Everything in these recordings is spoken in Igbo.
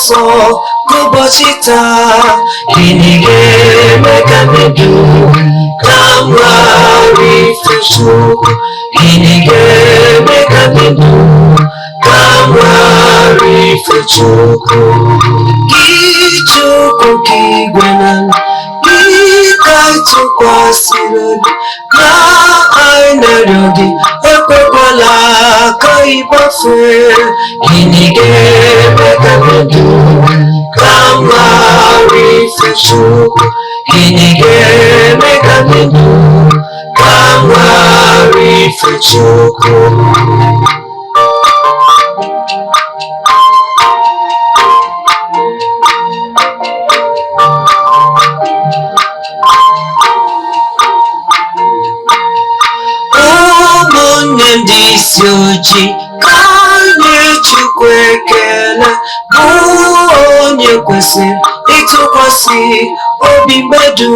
nsọ n'ụbọchị taa. Gịnị ga-eme ka m dị ndụ ka m ghara ife Chukwu? Gịnị ga-eme ka m dị ndụ ka m ghara ife Chukwu? Gị Chukwu nke igwe na ala, gị ka anyị tụkwasịrị obi na anyị na-arịọ gị, ekwekwala ka anyị kpafue. Gịnị ga-eme ka m dị ndụ ka m ghara ife Chukwu? Gịnị ga-eme ka m dị ndụ ka m ghara ife Chukwu? Ụmụnne ndị isi ojii, ka anyị nye Chukwu ekele, bụ onye kwesịrị ịtụkwasị obi mmadụ.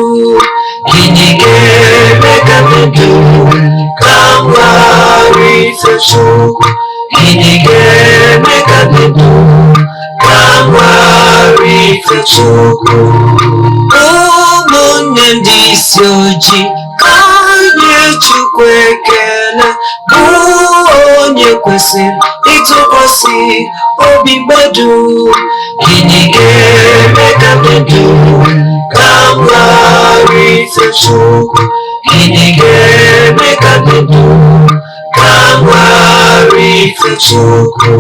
Gịnị ga-eme ka m dị ndụ ka m ghara ife Chukwu? Gịnị ga-eme ka m dị ndụ ka m ghara ife Chukwu? Ụmụnne ndị isi ojii, ka anyị nye Chukwu ekele, bụ onye kwesịrị ịtụkwasị obi mmadụ. Gịnị ga-eme ka m dị ndụ ka m ghara ife Chukwu? Gịnị ga-eme ka m dị ndụ ka m ghara ife Chukwu?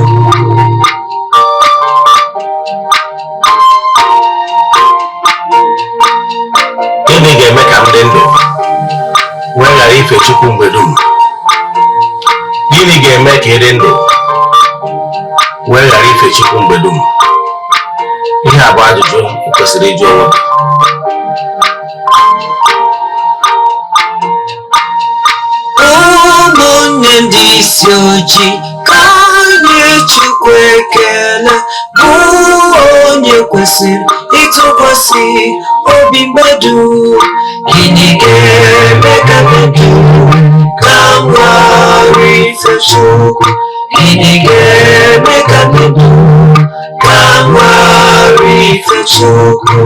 Gịnị ga-eme ka m dị ndụ wee ghara ife Chukwu mgbe dum? Gịnị ga-eme ka ị dị ndụ wee ghara ife Chukwu mgbe dum? Ihe a bụ ajụjụ ị kwesịrị ịjụ onwe gị. Ụmụnne ndị isi ojii, ka anyị nye Chukwu ekele, bụ onye kwesịrị ịtụkwasị obi mmadụ. Gịnị ga-eme ka m dị ndụ ka m ghara ife Chukwu? Gịnị ga-eme ka m dị ndụ ka m ghara ife Chukwu?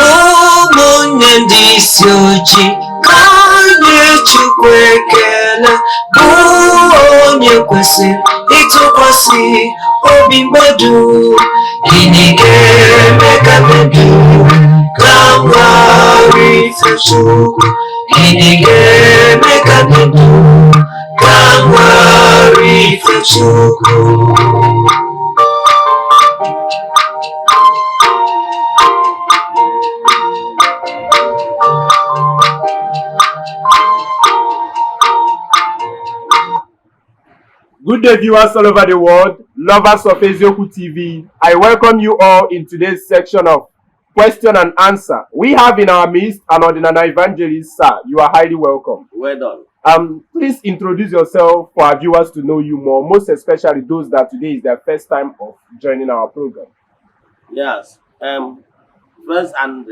Ụmụnne ndị isi ojii, ka anyị nye Chukwu ekele, bụ onye kwesịrị ịtụkwasị obi mmadụ. Gịnị ga-eme ka m dị ndụ ka m ghara ife Chukwu? Gịnị ga-eme ka m dị ndụ ka m ghara ife Chukwu? Good day, viewers all over the world, lovers of Eziokwu TV. I welcome you all in today's section of question and answer. We have in our midst an Odinani evangelist, sir. You are highly welcome. Well done. Please introduce yourself for our viewers to know you more, most especially those that today is their first time of joining our program. Yes. Friends and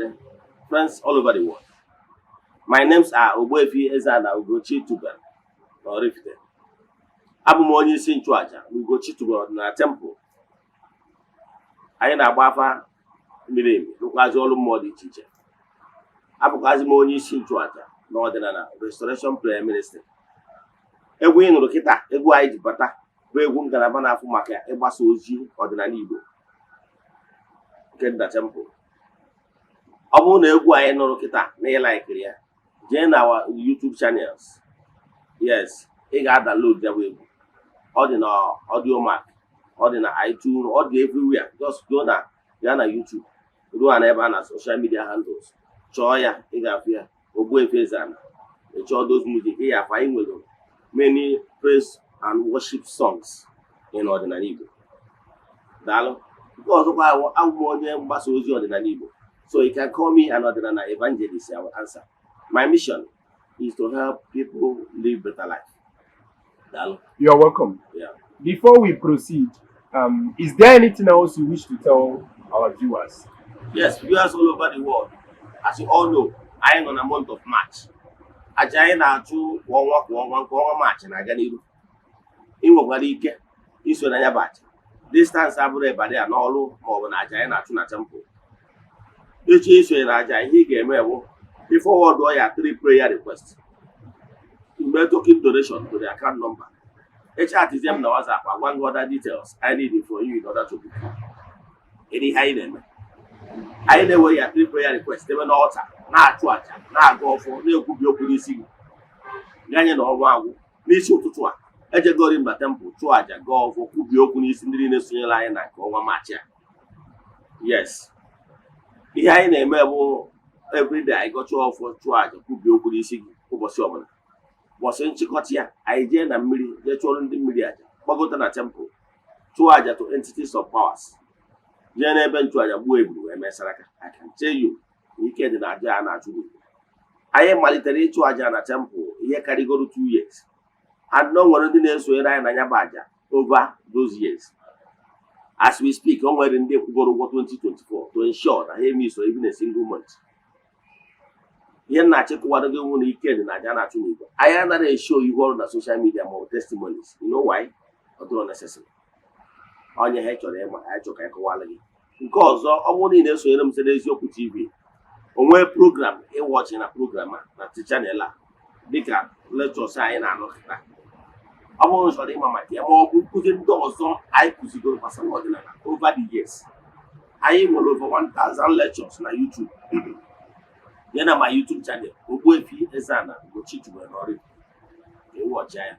friends all over the world. My names are Ogbuefi Eze-Ana Ugochi Tubelu Oraifite. Abụ m onye isi nchụaja na Ugochi Tubelu Ọdịnala Temple. Anyị na-agba afa miri emi, rụkwazi ọrụ mmụọ dị iche iche. Abụkwazi m onye isi nchụaja na Ọdịnala Restoration Prayer Ministry. Egwu ị nụrụ kịta, egwu anyị ji bata, bụ egwu ngalaba na-afụ maka ịgbasa ozi ọdịnala Igbo nke dị na temple. Ọ bụrụ na egwu anyị nụrụ kịta na ị like iri ya, jee na our YouTube channels. Yes, ị ga-adownload ya bụ egwu. Ọ dị na Audiomack, ọ dị na iTunes, ọ dị everywhere. Just go na gaa na YouTube, ruo na ebe a na social media handles, chọọ ya, ị ga-afụ ya, Ogbuefi Eze-Ana. Ị chọọ those music, ị ga-afụ anyị nwere many praise and worship songs in ọdịnala Igbo. Daalụ. Nke ọzọkwa, abụ m onye mgbasa ozi ọdịnala Igbo, so you can call me an ọdịnala evangelist, I will answer. My mission is to help people live better life. Daalụ. You're welcome. Yeah. Before we proceed, is there anything else you wish to tell our viewers? Yes, viewers all over the world, as you all know, anyị nọ na month of March. Aja anyị na-achụ kwa ọnwa kwa ọnwa, nke ọnwa March na-aga n'iru. Ị nwekwara ike iso na ya bụ aja. Distance abụrụ ịbara ya n'ọrụ maọbụ na aja anyị na-achụ na temple. Ịchọ isonye na aja, ihe ị ga-eme bụ ị forward ya three prayer request, ime token donation to the account number, echatizie m na WhatsApp, agwa gị other details I need from you in order to book you. Kedu ihe anyị na-eme? Anyị na-ewe ya three prayer request ebe n'altar, na-achụ aja, na-aga ọfọ, na-ekwubi okwu n'isi gị ganye na ọnwa agwụ. N'isi ụtụtụ a, ejegori m na temple, chụọ aja, gaa ọfọ, kwubie okwu n'isi ndị niile sonyere anyị na nke ọnwa Maachị a. Yes, ihe anyị na-eme bụ everyday anyị gọchaa ọfọ, chụọ aja, kwubie okwu n'isi gị ụbọchị ọbụla. Ụbọchị nchịkọta ya, anyị jee na mmiri, jee chụọrọ ndị mmiri aja, gbagota na temple, chụọ aja to entities of powers, jee n'ebe nchụaja, gbuo eburu, wee mee saraka. I can tell you na ike dị na aja a na-achụ n'igwe. Anyị malitere ịchụ aja na temple ihe karịgoro 2 years, and o nwere ndị na-esonyere anyị na ya bụ aja over those years. As we speak, o nwere ndị kwụgoro ụgwọ 2024 to ensure na ha emiso even a single month. Ihe m na-achịkọwado gị nwụ na ike dị na aja na-achụ n'igwe. Anyị anaghị eshow ihu ọrụ na social media maọbụ testimonies. You know why? Ọ dịrọ necessary. Onye ha chọrọ ịma, anyị chọrọ ka anyị kọwara gị nke ọzọ. Ọ bụrụ na ị na-esonyere m site n'Eziokwu TV, onwe program ịwatchị na program a na channel a, dịka lectures anyị na-anụ kịta, ọ bụrụ chọrọ ịma maka ya ma ọ bụ nkụzi ndị ọzọ anyị kụzigoro gbasara ọdịnala over the years, anyị nwere over 1000 lectures na YouTube ya na my YouTube channel, Ogbuefi Eze-Ana Ugochi tubelu n'Oraifite. Ịwatchị ya.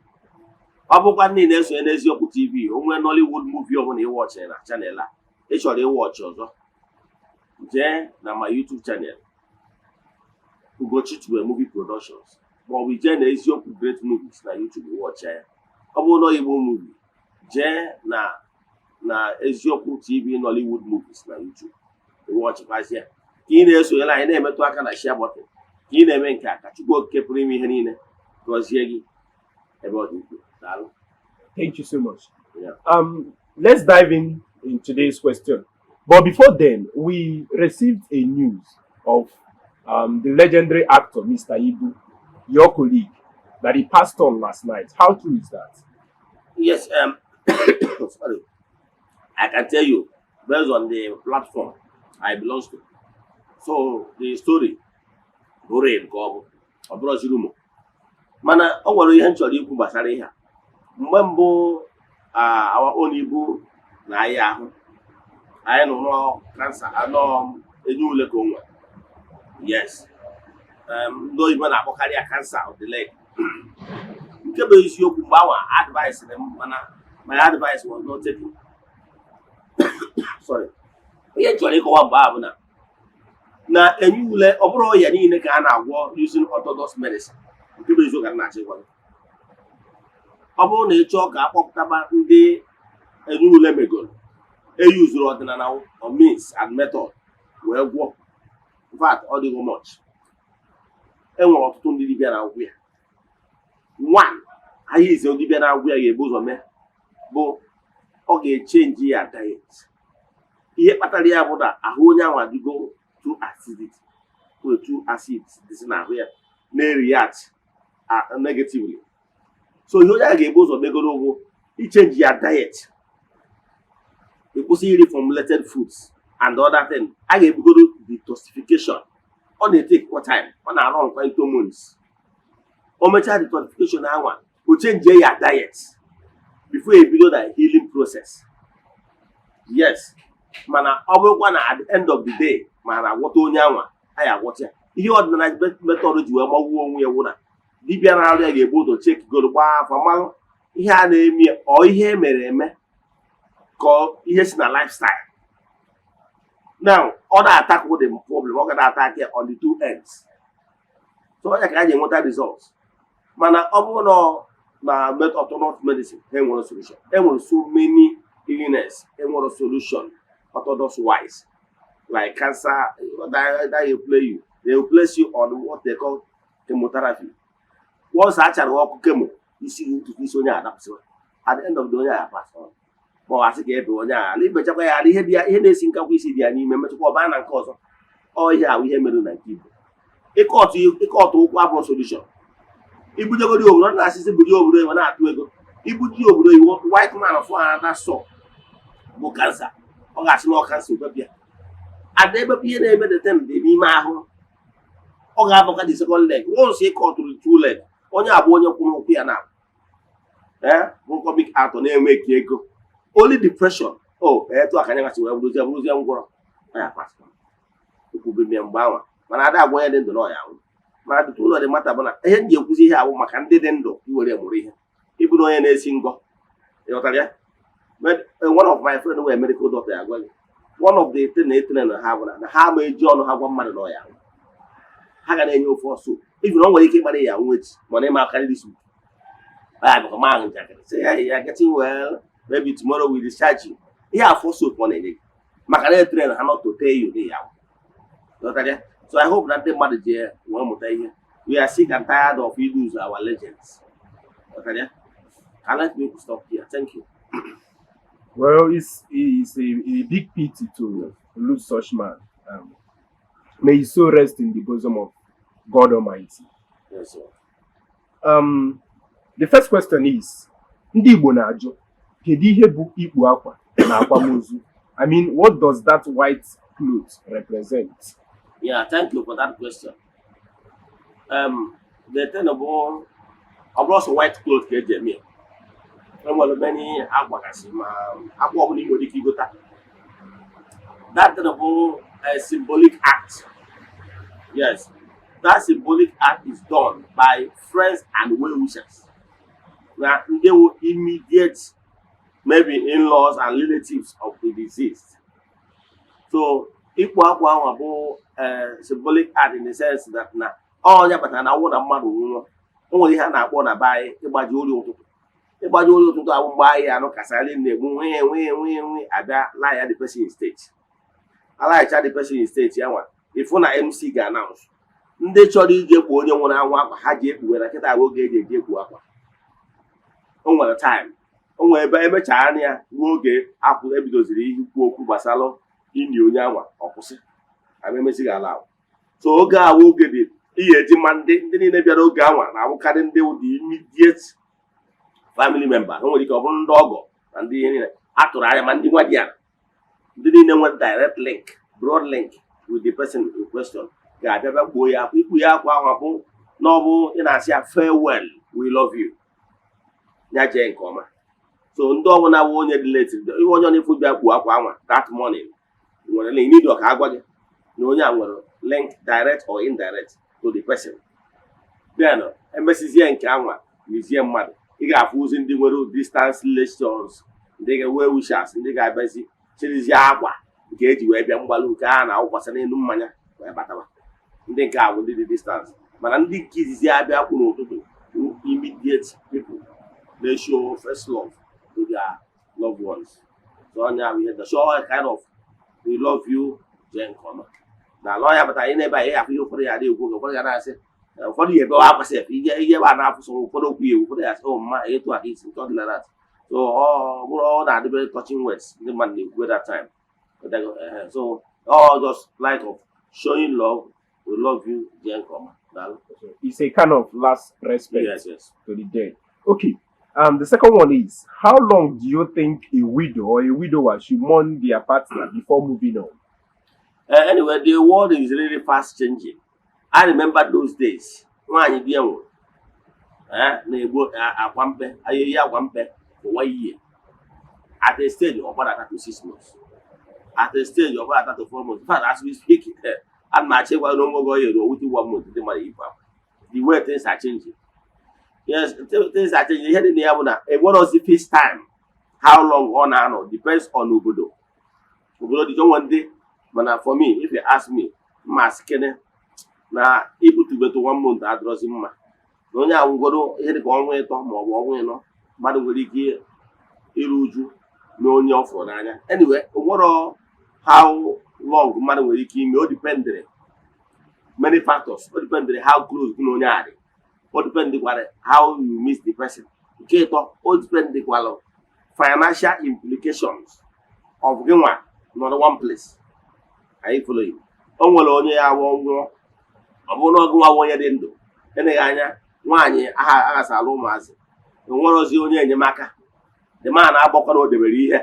Ọ bụkwa ndị na-esonye n'Eziokwu TV, onwe Nollywood movie ọbụla ịwatchị na channel a, ị chọrọ ịwatchị ọzọ, jee na my YouTube channel, Ugochi Tubelu Movie Productions, maọbụ jee na Eziokwu Great Movies na YouTube, watchịa ya. Ọ bụrụ na Igbo movie, jee na Eziokwu TV Nollywood Movies na YouTube, watchịkwazịa. Ka ị na-esonyere anyị, na-emetụ aka na share button ka ị na-eme nke a, ka Chukwu Okike pụrụ ime ihe niile gọzie gị ebe ọ dị ukwuu. Daalụ. Thank you so much. Yeah. Let's dive in today's question. But before then, we received a news of the legendary actor Mr. Ibu, your colleague, that he passed on last night. How true is that? Yes, sorry. I can tell you based on the platform I belong to. So the story bụ real ka ọ bụ, ọ bụrụzi rumour. Mana o nwere ihe m chọrọ ikwu gbasara ihe a. Mgbe mbụ our own Ibu na anyị ahụ anyị nọ nọ cancer anọ enye ule ka o nwere. Yes. Ndị oyibo na-akpọkarị ya cancer of the leg. Nke bụ eziokwu, mgbe anwa advice m, mana my advice was not taken. Sorry. Ihe m chọrọ ịkọwa mgbe ahụ bụ na enye ule, ọ bụrụ ọya niile ka a na-agwọ using orthodox medicine. Nke bụ eziokwu ka m na-achọ ịgwa gị, ọ bụrụ na ị chọọ ka a kpọpụtaba ndị enye ule megoro, eyuzuru ọdịnala or means and method wee gwọ, in fact, ọ dịghị much. E nwere ọtụtụ ndị dibịa na-agwụ ya. One ahịa ize dibịa na-agwụ ya ga-ebu ụzọ mee bụ ọ ga-echange ya diet. Ihe kpatara ya bụ na ahụ onye ahụ adịgo too acidity, too acid dịsị n'ahụ ya, na-react negatively. So ihe onye ahụ ga-ebu ụzọ megoro bụ ichange ya diet, ịkwụsị iri formulated foods and other thing. A ga-ebugoro detoxification. Ọ na-etake kwa time, ọ na-arụ nkwa into months. O mechaa detoxification anwa, o change ya diet before ebido na healing process. Yes, mana ọ bụrụkwa na at the end of the day, ma na-agwọta onye anwa, anyị agwọta ya. Ihe ọdịnala method ji wee gbagbuo onwe ya wụ na dibịa na-arụ ya ga-ebu ụzọ checkigoro, gbaa afa, malụ ihe a na-eme, ọ ihe emere eme ka ọ ihe si na lifestyle. Now ọ na-attack the problem, ọ ga na-attack ya on the two ends. So ọ ya ka a ga-enweta results. Mana ọ bụrụ na na orthodox medicine, ha enwere solution. Enwere so many illness enwere solution orthodox wise, like cancer that will play you, they will place you on what they call chemotherapy. Once a chara ọkụ chemo, isi gị, ntutu isi onye a adapụsịwa. At the end of the onye a pass on, ma ọ asị ka ebe onye a ala ibechakwa ya ala ihe dị ya, ihe na-esi nkakwa isi dị ya n'ime, mechakwa ọbaa na nke ọzọ. Ọ ihe ahụ ihe mere na nke Igbo, ịkọtụ ụkwụ abụọ solution. Ibujegodi obodo na asịsị buje obodo iwe na-atụ ego ibuje obodo iwu, white man fụ another saw. Bụ cancer, ọ ga-asị na ọ cancer obebịa ada ebepụ. Ihe na-eme the thing dị n'ime ahụ, ọ ga-abụka the second leg. Once ị kọtụrụ two leg, onye abụ onye kwụrụ ụkwụ ya na ee bụ comic actor na-enwe ka ego, only depression o etu aka anya gasị wee bụrụzie ngwọrọ ọ ya kpasị ekwubiri ya mgbe anwa. Mana ada agwa onye dị ndụ na ọ ya anwụ. Mana dịtụ ụlọ dị mata bụ na ihe m ji ekwuzi ihe awụ maka ndị dị ndụ iwere mụrụ ihe ịbụrụ onye na-esi ngọ, ịghọtara ya? But one of my friend were medical doctor, ya gwa gị one of the thing na-etere na ha bụ na ha ma eji ọnụ ha gwa mmadụ na ọ ya anwụ. Ha ga na-enye ofe ọsọ, even o nwere ike ịgbara ya anwụ echi, mana ịma akarị this week ọ ya bụkwa ma ahụ njakịrị say, "Hey, you are getting well, maybe tomorrow we discharge you." Ihe afọ soap ọ na-enye gị maka na etere ha not to tell you na ya anwụ. Ghọtara ya? So I hope na ndị mmadụ ji wee mụta ihe. We are sick and tired of lose our legends. Ghọtara ya? And let me stop here. Thank you. Well, it's a big pity to lose such man. May his soul rest in the bosom of God Almighty. Yes, sir. The first question is, ndị Igbo na-ajụ, kedu ihe bụ ikpu akwa na akwamozu? I mean, what does that white cloth represent? Yeah, thank you for that question. The thing about ọ bụrụ sọ white cloth ka eji eme ya. Enwere many akwa gasị, ma akwa ọbụla ị nwere ike igota. That thing bụ a symbolic act. Yes, that symbolic act is done by friends and well-wishers. Na ndị wụ immediate, maybe in-laws and relatives of the deceased. So ikpu akwa ahụ bụ symbolic act in the sense that na onye batara na awụ na mmadụ nwụọ, o nwere ihe a na-akpọ na be anyị ịgbaji ori ụtụtụ. Ịgbaji ori ụtụtụ ahụ, mgbe anyị anụ kasarị na-egbu nwee nwee nwee nwee abịa laa ya the person in state, alaghacha the person in state ya nwa ịfụ na MC ga-announce ndị chọrọ ije kpuo onye nwụrụ anwụ akwa ha ji ekpuwe na kịta bụ oge eji eji ekpu akwa. O nwere time, o nwere ebe emechara anya ya ruo oge akwụ ebidoziri ikwu okwu gbasara ini onye anwa, ọ kwụsị ama emesighị ala ahụ. So oge ahụ, oge dị ihe eji ma ndị niile bịara oge anwa na-abụkarị ndị wụ the immediate family member. O nwere ike ọ bụrụ ndị ọgọ na ndị ihe niile a tụrụ anya, ma ndị nwa di ya, ndị niile nwere direct link, broad link with the person in question ga-abịa bịa kpuo ya akwa. Ikpu ya akwa ahụ bụ na ọ bụ ị na-asị ya, "Farewell, we love you," ya jee nke ọma. So ndị ọbụla wụ onye dị late, ihe onye na-efu bịa kpuo akwa anwa that morning nwere link need ka agwa gị na onye a nwere link, direct or indirect, to the person. Then emesizie nke anwa n'izie mmadụ, ị ga-afụ ozi ndị nwere distance relations, ndị ga well wishers, ndị ga-abịazi chirizie akwa nke eji wee bịa mgbalụ nke a na-awụkwasị n'elu mmanya wee batawa. Ndị nke a bụ ndị dị distance, mana ndị nke izizi abịa kwụ n'ụtụtụ bụ immediate people na-show first love to their loved ones. So onye ahụ ihe the show a kind of "we love you, jee nke ọma" na ala ọya batara anyị n'ebe a. Ihe afụ ihe ụfọdụ ya adị ekwu oge ụfọdụ ya na-asị, ụfọdụ ya ebewa akwa sef ije ihe ebe a na-afụ sọ ụfọdụ okwu ya, ụfọdụ ya asị, "Oh mma, etu a ka isi nke ọ dị like that." So ọ bụrụ ọ na-adị very touching words ndị mmadụ na-ekwu that time. So all just like of showing love, "We love you, jee nke ọma, daalụ." It's a kind of last respect Yes. to the dead. Okay. The second one is, how long do you think a widow or a widower should mourn their partner before moving on? Anyway, the world is really fast changing. I remember those days. Nwaanyị di ya nwụrụ na-egbu akwa mkpe, ahịhịa akwa mkpe for one year. At a stage, ọ gbadata to 6 months. At a stage, ọ gbadata to 4 months. In fact, as we speak, ana m achọ ịgwa na onwe gị ohere within one month ndị mmadụ yipụ akwa. The way things are changing. Yes, things are changing. Ihe dị na ya bụ na enwerozi fixed time. How long ọ na-anọ depends on obodo. Obodo dị onwe ndị, mana for me, if you ask me, mma asị kene na ibutubetụ one month adịrọzi mma na onye anwụgoro ihe dịka ọnwa 3 ma ọ bụ ọnwa 4, mmadụ nwere ike iru uju na onye ọ fụrụ n'anya. Anyway, o nwero how long mmadụ nwere ike ime. O dependịrị many factors. O dependịrị how close gị na onye a dị. O dependịkwara how you miss the person. Nke ịtọ, o dependịkwara financial implications of gị nwa nọrọ one place. Are you following? O nwere onye ya awụ nwụọ, ọ bụrụ na ọgụ nwa onye dị ndụ, eleghị anya nwaanyị agha aghasala ụmụazị, o nwere ozi onye enyemaka, the man agbakọ na o debere ihe.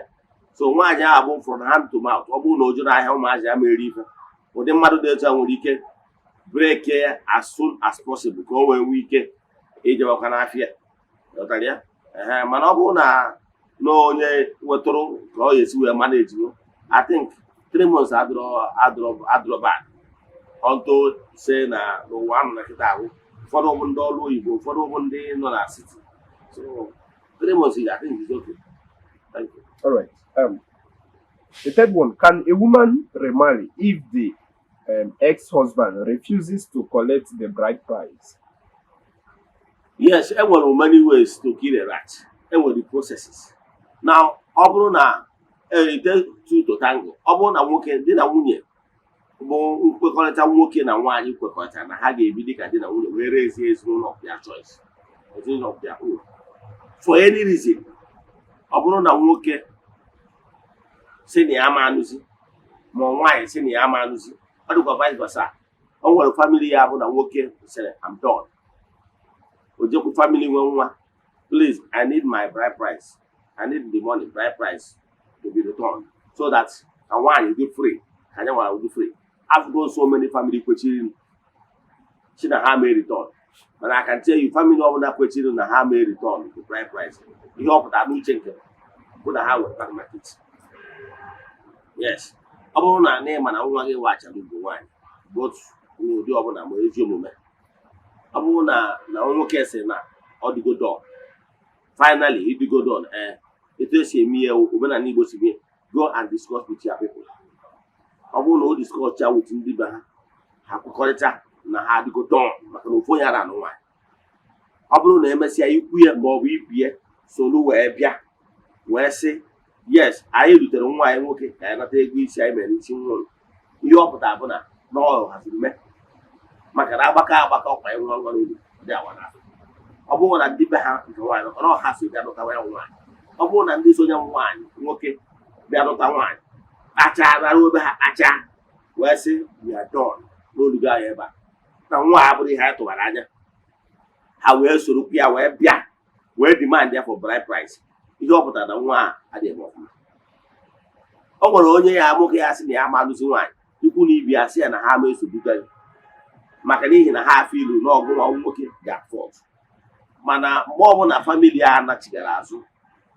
So nwaanyị ahụ bụ from hand to mouth. Ọ bụrụ na o juru ahịa, ụmụazị ya mere ife ụdị mmadụ dị etu a nwere ike break ya as soon as possible ka o wee nwee ike ijewakwa n'afịa. Ghọtara ya? Ehe, mana ọ bụrụ na onye wetụrụ ka ọ ga-esi wee manage, I think 3 months adịrọ bad unto say na n'ụwa anọ na kịta ahụ, ụfọdụ bụ ndị ọrụ oyibo, ụfọdụ bụ ndị nọ na city. So 3 months, I think, is okay. Thank you. All right. The third one: Can a woman remarry if the ex-husband refuses to collect the bride price? Yes, e nwere many ways to kill a rat. E nwere processes. Now, ọ bụrụ na it takes two to tango, ọ bụrụ na nwoke di na nwunye bụ nkwekọrịta, nwoke na nwaanyị kwekọrịta na ha ga-ebi dịka di na nwunye wee rezie ezinụlọ of their choice, ezinụlọ of their own. For any reason, ọ bụrụ na nwoke si na ya ama anụzi, ma ọ nwaanyị si na ya ama anụzi, ọ dịkwa vice versa. O nwere family ya bụ na nwoke sịrị, "I'm done." O jekwu family nwe nwa, "Please, I need my bride price. I need the money, bride price, to be returned," so that ka nwaanyị dị free, ka anyị nwa dị free. I've gone so many family kwechiri si na ha mee return, mana I can tell you, family ọbụla kwechiri na ha mee return the bride price, ihe ọ pụtara n'uche nke m bụ na ha nwere bad market. Yes, ọ bụrụ na na ịma na nwa gị wachara ugwu nwaanyị, both n'ụdị ọbụla ma ezi omume, ọ bụrụ na nwoke sị na ọ dịgo done, finally ịdịgo done, ee, etu esi eme ihe omenala Igbo si mee, go and discuss with your people. Ọ bụrụ na o discuss cha with ndị be ha, ha kwekọrịta na ha adịgo done, maka na ofu onye ara anụ nwaanyị. Ọ bụrụ na emesịa, ikwu ya ma ọ bụ ibie solu wee bịa wee sị, "Yes, anyị rutere nwa anyị nwoke ka anyị nata ego isi anyị mere n'isi nwa ụlọ," ihe ọ pụtara bụ na ọ haziri mee, maka na agbakọ agbakọ ọkwa nwa nwa n'ụlọ dị awa n'afọ. Ọ bụrụ na ndị be ha nke nwaanyị, maka na ọ ha so bịa lụtawa ya nwaanyị, ọ bụrụ na ndị sonye nwaanyị nwoke bịa lụta nwaanyị kpachaa nara obe ha kpachaa wee sị, "We are done," n'olugo anyị ebe a na nwa a abụrụ ihe anyị tụbara anya, ha wee sorokwu ya wee bịa wee demand ya for bride price, ihe ọ pụtara na nwa a adịghị eme ọfụma. O nwere onye ya nwoke ya sị na ya ma alụzi nwaanyị, ikwu na ibi ya sị ya na ha ama esogbuga ya, maka n'ihi na ha afọ ilu na ọgụ nwa nwoke ga-afọt. Mana mgbe ọbụla family a nachigara azụ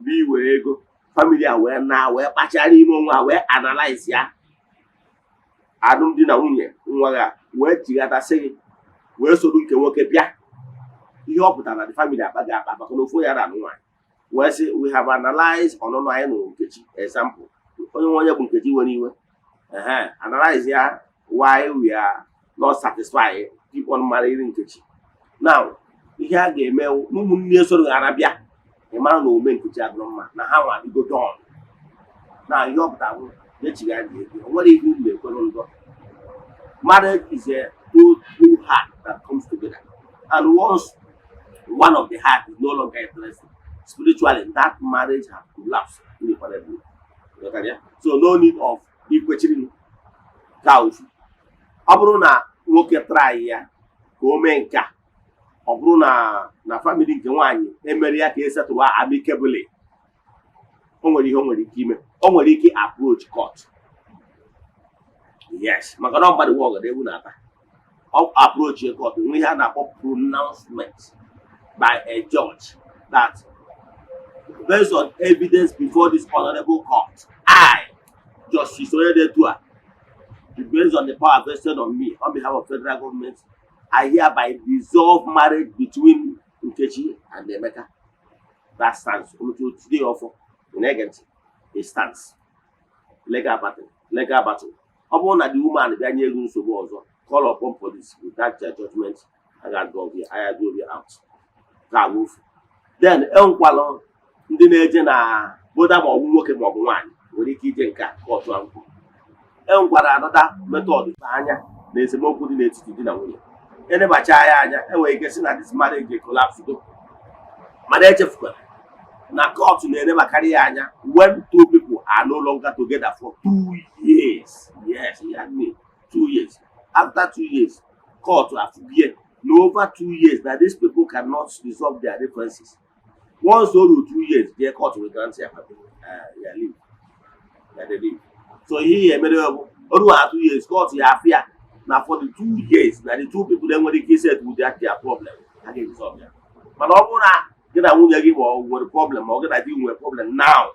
bụ iwere ego, family a wee na wee kpachara ime onwe ha wee analyze ya alụmdi na nwunye nwa ya, wee chighata sị gị wee soro nke nwoke bịa, ihe ọ pụtara na the family akpaghị akpa, maka na ofu onye ara anụ nwaanyị, wee sị, "We have analyzed ọnụnụ anyị nụrụ Nkechi." Example, onye nwe onye bụ Nkechi nwere iwe, ehe, analyze ya why we are not satisfied, keep on marrying Nkechi. Now, ihe a ga-eme, ụmụnne soro ghara bịa, ị mara na ome Nkechi adịrọ mma, na ha nwa adịgo done na ihe ọ pụtara bụ echigha dị ego. O nwere ihe unu ekwere ndọ. Marriage is a two heart that comes together, and once one of the heart is no longer interested spiritually, that marriage has collapsed irreparably. Ghọtara ya? So no need of ikwechiri ka ofu. Ọ bụrụ na nwoke try ya ka o mee nke a, ọ bụrụ na family nke nwaanyị emere ya ka esetụrụ amicably, o nwere ihe o nwere ike ime. O nwere ike approach court. Yes, maka na ọ mmadụ nwe ọgọdọ ewu na-ata. Ọ approach court, nwe ihe a na-akpọ pronouncement by a judge that based on evidence before this honorable court, I, Justice Oyedetua, based on the power vested on me on behalf of federal government, I hereby dissolve marriage between Nkechi and Emeka. That stands. Until today, offer in ege it stands. Legal battle. Legal battle. Ọ bụrụ na the woman bịa nye ego nsogbu ọzọ, call upon police with that judgment, a ga-adọ ya out. Ka awụfu. Then enwekwalụ ndị na-eje na boda, ma ọ bụ nwoke ma ọ bụ nwaanyị nwere ike ije nke a court akwụkwọ. Enwekwara another method anya na esemokwu dị n'etiti di na nwunye. Enebacha ya anya, enwere ike sị na this marriage collapse go, mana echefukwara na court na-enebakarị ya anya when two people are no longer together for 2 years. Yes, you heard me, 2 years. After 2 years, court afụgie na over 2 years na these people cannot resolve their differences. Once o ruru 2 years, the court will grant ya leave. Ya dey live. So ihe ya emere bụ oru ha 2 years, court ya afụ ya na for the 2 years na the two people enwere ike iset with their problem, ha ga-resolve ya. Mana ọ bụrụ na gị na nwunye gị ma ọ nwere problem, ma ọ gị na di nwere problem now,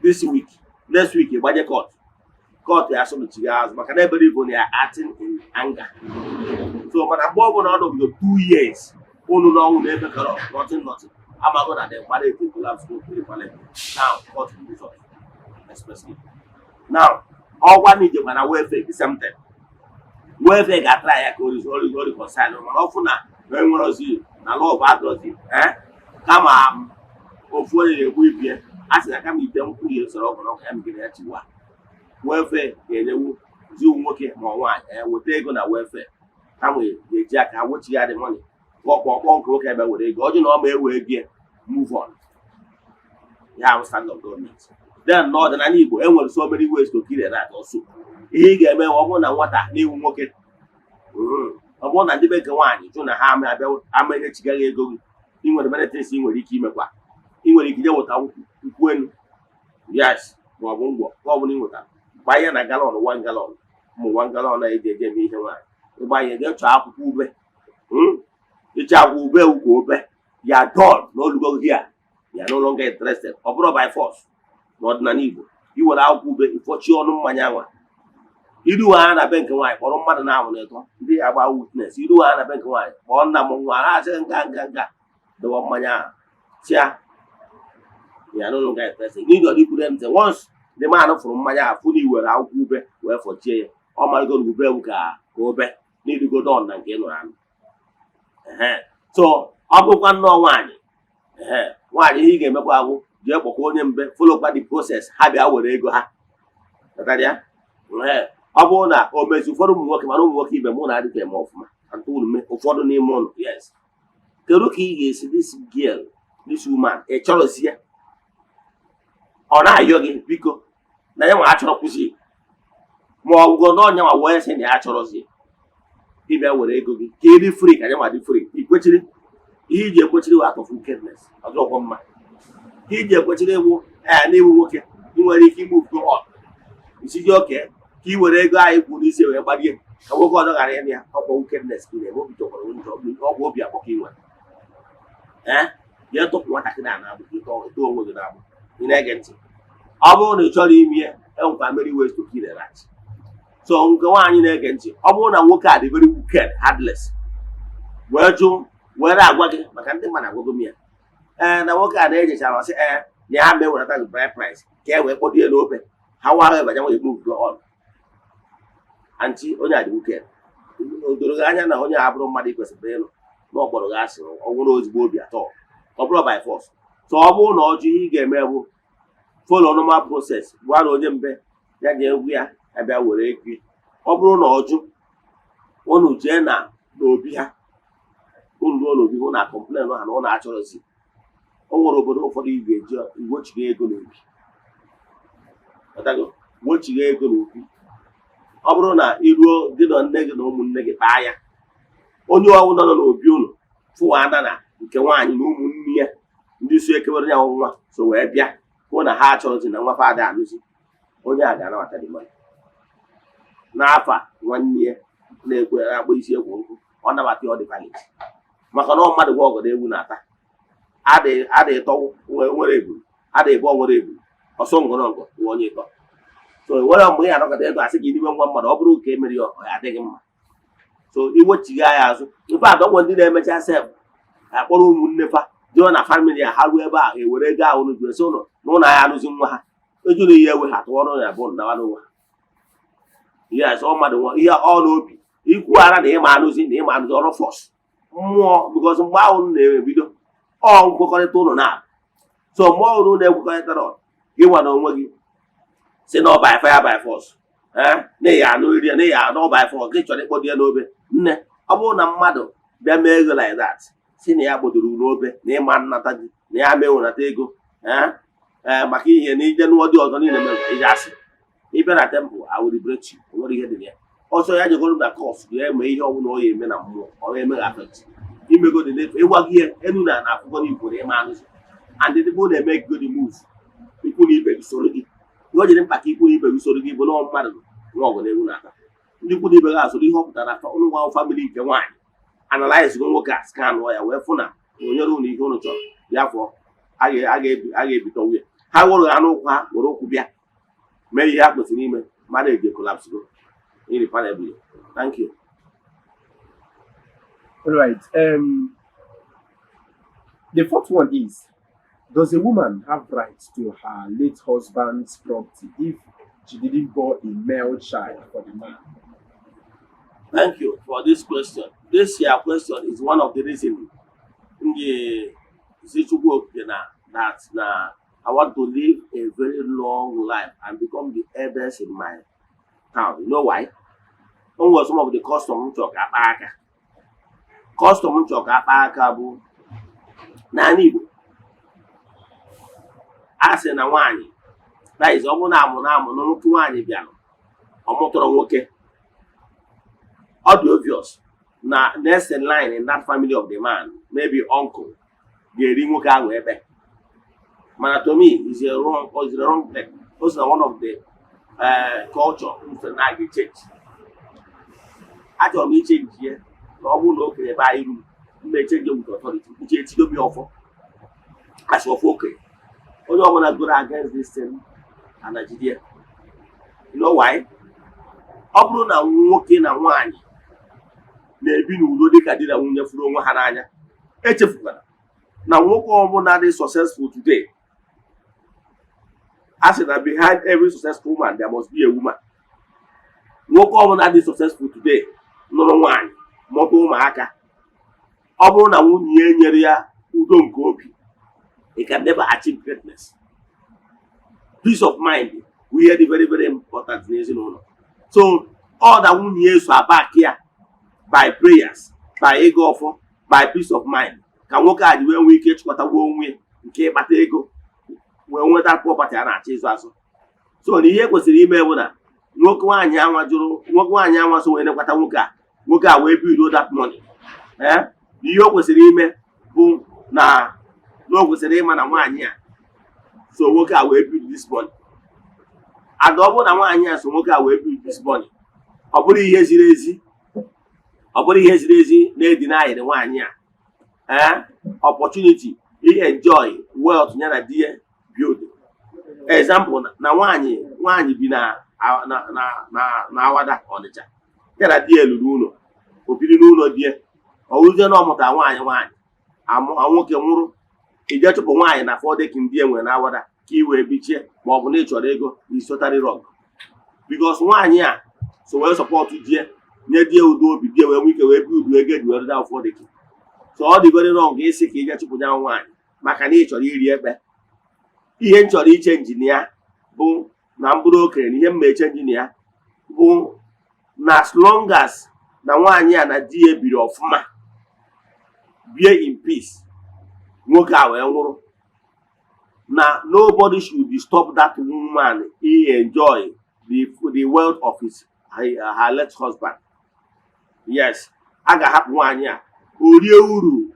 this week, next week ịgbanye court, court ya asọmchighị azụ, maka na ebere igbo na ya acting in anger. So mana mgbe ọ bụla ọ nọgido 2 years unu n'ọnwụ na emekọrọ nothing, nothing, amago na the marriage will collapse go spiritually. Now court will resolve expressly. Now ọgwa na ijekwa na welfare, the same thing. Welfare ga-atara ya ka o reconcile, mana ọ fụ na na enwere ozi na love adọzi, eh, kama ofu onye ga-egbu ibie, a sị na kama ite nkwụ ya esoro ọgụ n'ọka ya megide ya chiwa. Welfare ga-enyewu zi nwoke ma ọ nwaanyị weta ego na welfare, ha nwere ga-eji aka ha wechi ya the money, kpọọ nke nwoke ebe were ego ọjụ na ọ ma ewe ego ya, move on. Ya bụ stand of government. Then n'ọdịnala Igbo, e nwere so many ways to kill a rat also. Ihe ị ga-eme, ọ bụrụ na nwata n'iwu nwoke, ọ bụrụ na ndị be nke nwaanyị jụ na ha ama abịa ama enyechigaghị ego gị, ị nwere many things ị nwere ike imekwa. Ị nwere ike ije weta nkwụ elu, yes, ma ọ bụ ngwọ, nke ọ bụla ị nwetara, gbanye na gallon, 1 gallon, ụmụ 1 gallon a eji eje eme ihe nwaanyị. Ịgbanye, jee chọọ akwụkwọ ube. Ịchọ akwụkwọ ube ukwu obe ya don na olugo gị a, ya no longer interested. Ọ bụrụ by force n'ọdịnala Igbo, iwere akwụkwọ ube ịfọchie ọnụ mmanya nwa, iru ha na be nke nwaanyị, kpọrọ mmadụ na-amụ n'ịtọ ndị ya gba witness, iru ha na be nke nwaanyị, kpọọ nna m nwa na-asị nka nka nka dọwa mmanya ahụ tia ya no longer interested. N'ihi ọ dịkwure ntị, once the man fụrụ mmanya ahụ, fụ na iwere akwụkwọ ube wee fọchie ya, ọ marịgo na ube bụ ka obe n'irugo don na nke ị nụrụ anụ. Ehe. So ọ bụrụkwa nnọọ nwaanyị, ehe, nwaanyị, ihe ị ga-emekwa bụ jee kpọkwa onye mbe, followkwa the process, ha bịa were ego ha. Ghọtara ya? Ehe. Ọ bụrụ na o mezi ụfọdụ ụmụ nwoke, mana ụmụ nwoke ibe mụ na-adịghị eme ọfụma anta unu mee ụfọdụ n'ime ụlọ. Yes, kedu ka ị ga-esi, this girl, this woman, ị chọrọzi ya, ọ na-ayọ gị biko na ya nwa achọrọ kwụsị, ma ọ bụgo na ọnya nwa wee sị na ya achọrọzi, ịbịa were ego gị ka ị dị free, ka ya nwa dị free, ikwechiri? Ihe iji ekwechiri wụ out of wickedness, ọ dịrọkwa mma. Ihe iji ekwechiri ewu ee n'iwu nwoke, ị nwere ike imove go on, isizi oke ka ị were ego anyị kwuru n'isi wee gbarie ka nwoke ọzọ ghara ịnụ ya. Ọkwa wickedness ka ị na-eme, obi jọkwara njọ, ọ bụ obi akpọ ka ị nwere. Ee, jee tụpụ nwatakịrị a na-agbụ ka ịtọ onwe gị na-agbụ. Ị na-ege ntị? Ọ bụrụ na ị chọrọ ime ya, enwekwa many ways to kill a rat. So nke nwaanyị na-ege ntị, ọ bụrụ na nwoke a dị very wicked, heartless, wee jụ were agwa gị, maka ndị mmadụ agwago m ya, ee, na nwoke a na-ejechara, ọsị ee na ya ma ewelata gị bride price ka e wee kpọdo ya n'obe ha nwa ahụ, banye nwere move go on. Aunty, onye a dị wicked, o doro gị anya na onye a bụrụ mmadụ ị kwesịrị ịnụ, na ọ kpọrọ gị asị, ọ nwere ozigbo obi atọ, ọ bụrụ by force. So ọ bụrụ na ọ jụ, ihe ị ga-eme bụ follow normal process, gwa na onye mbe ya ga-egwu ya abịa were ego ya. Ọ bụrụ na ọ jụ, unu jee na n'obi ha, unu ruo n'obi hụ na complain ha na ụnụ achọrọzi. O nwere obodo ụfọdụ ị ga-eji wechiga ego n'obi. Ghọtago? Wechiga ego n'obi. Ọ bụrụ na ị ruo, gị na nne gị na ụmụnne gị kpaa ya, onye ọbụla nọ n'obi unu fụwa ada na nke nwaanyị na ụmụnne ya ndị so ekewere ya nwa so wee bịa hụ na ha achọrọzi na nwa fada anụzi, onye a ga-anabata dị mmadụ n'afọ a nwanne ya na-ekwe akpọ isi ekwu nkụ, ọ nabata ya, ọ dị valid, maka na ọ mmadụ gwa ọgọdọ ewu na-ata ada ịtọ nwere ebulu, ada ịbụ nwere ebulu ọsọ ngọrọngọ nwe onye ịtọ. So nwere mgbe ị anọkọta ego asị gị n'ime nwa mmadụ, ọ bụrụ ka e mere ya, ọ ya adịghị mma. So iwechiga ya azụ ife adọgwọ, ndị na-emecha sef akpọrọ ụmụnne fa jụọ na family ya, ha ruo ebe a, ewere ego ahụ unu esi ụlọ na ụlọ ya anụzi nwa ha ejuru ihe ewe ha tụọrọ ya bụ nawa n'onwe ha. Yes, ọ mmadụ nwa ihe ọ n'obi ikwu ara na ịma anụzi na ịma anụzi ọrụ force mmụọ, because mgbe ahụ unu na-ebido ọ nkwekọrịta ụlọ na so mgbe ọhụrụ na-ekwekọrịtara gị nwa na onwe gị si na ọ by fire by force, ee, na ya anụ iri na ya anụ by force, gị chọrọ ịkpọdo ya n'obe. Nne, ọ bụrụ na mmadụ bịa mee ego like that, si na ya kpọdoro n'obe na ịma nnata gị na ya ma ewenata ego, ee ee, maka ihe na ije nụọ dị ọzọ niile mere iji asị ịbịa na temple, I will liberate you. O nwere ihe dị na ya ọsọ ya jegoro na curse ya eme ihe ọbụla ọ ya eme na mmụọ ọ ya eme affect imego dị n'efu ịgwa gị ihe enu na akwụkwọ n'igbo na ịma anụzi and ndị bụ na-eme go the move, ikwu na ibe gị soro gị. Ihe o jiri mkpa ka ikwu na ibe gị soro gị bụ na ọ mmadụ nwa ọgụ na-ewu na-ata. Ndị ikwu na ibe gị asoro, ihe ọ pụtara na ụnụ nwa family nke nwaanyị analyze go nwoke a, scan ya, wee fụ na o nyere ụnụ ihe ụnụ chọrọ ya fọ a ga-ebitọ nwunye ha wụrụ ha n'ụkwụ, ha were ụkwụ bịa mee ihe ha kwesịrị ime. Marriage collapse go irreparably. Thank you. All right. The fourth one is: Does a woman have rights to her late husband's property if she didn't born a male child for the man? Thank you for this question. This your question is one of the reasons m ji si Chukwu Okike na that na I want to live a very long life and become the eldest in my town. You know why? O nwere some of the custom m chọrọ ka akpa aka. Custom m chọrọ ka akpa aka bụ n'ala Igbo, a sị na nwaanyị, that is, ọ bụrụ na amụ na amụ na nwoke nwaanyị bịara, ọ mụtọrọ nwoke, ọ dị obvious na next in line in that family of the man, maybe uncle, ga-eri nwoke ahụ ebe. Mana to me is a wrong thing. O so na one of the culture m sị na a ga-echange. Achọrọ m ichange ya na ọ bụrụ na okenye ebe anyị ruru mma, echange with authority nche etidobi ọfọ asị ọfọ okenye. Onye ọbụla goro against this thing na Nigeria, you know why? Ọ bụrụ na nwoke na nwaanyị na-ebi n'udo dịka di na nwunye fụrụ onwe ha n'anya, echefukwara na nwoke ọbụla dị successful today, a sị na behind every successful man there must be a woman. Nwoke ọbụla dị successful today nụrụ nwaanyị, mụta ụmụaka, ọ bụrụ na nwunye ya nyere ya udo nke obi, he can never achieve greatness. Peace of mind bụ ihe dị very, very important n'ezinụlọ. So ọ na nwunye ya so aback ya by prayers, by ịga ọfọ, by peace of mind, ka nwoke a ji wee nwee ike ịchịkọtagwo onwe ya nke ịkpata ego wee nweta property a na-achọ ịzụ azụ. So na ihe kwesịrị ime bụ na nwoke nwaanyị anwa jụrụ nwoke nwaanyị anwa so wee nekwata nwoke a, nwoke a wee build that money, ee, na ihe o kwesịrị ime bụ na o kwesịrị ịma na nwaanyị a so nwoke a wee build this money. And ọ bụrụ na nwaanyị a so nwoke a wee build this money, ọ bụrụ ihe ziri ezi, ọ bụrụ ihe ziri ezi na-edina nwaanyị a ee opportunity enjoy wealth ya na di ya build. Example, na nwaanyị bi na Awada, Ọnịcha, ya na di ya lụrụ ụlọ, o biri n'ụlọ di ya. Ọ wụzie na ọ mụtara nwaanyị amụ nwoke nwụrụ, ije chụpụ nwaanyị na fọdeki ndị e nwere na Awada ka ị wee bichie, ma ọ bụ na ị chọrọ ego, is totally wrong, because nwaanyị a so wee support di ya, nye di ya udo obi, di ya wee nwee ike wee build ego eji wee rụda fọdeki. So ọ dị very wrong ịsị ka ije chụpụ ya nwaanyị maka na ị chọrọ iri ekpe. Ihe m chọrọ ichange na ya bụ na m bụrụ okenye, na ihe m ma echange na ya bụ na as long as na nwaanyị a na di ya biri ọfụma, bie in peace, nwoke a wee nwụrụ, na nobody should disturb that woman he enjoy the wealth of his her late husband. Yes, a ga-ahapụ nwaanyị a o rie uru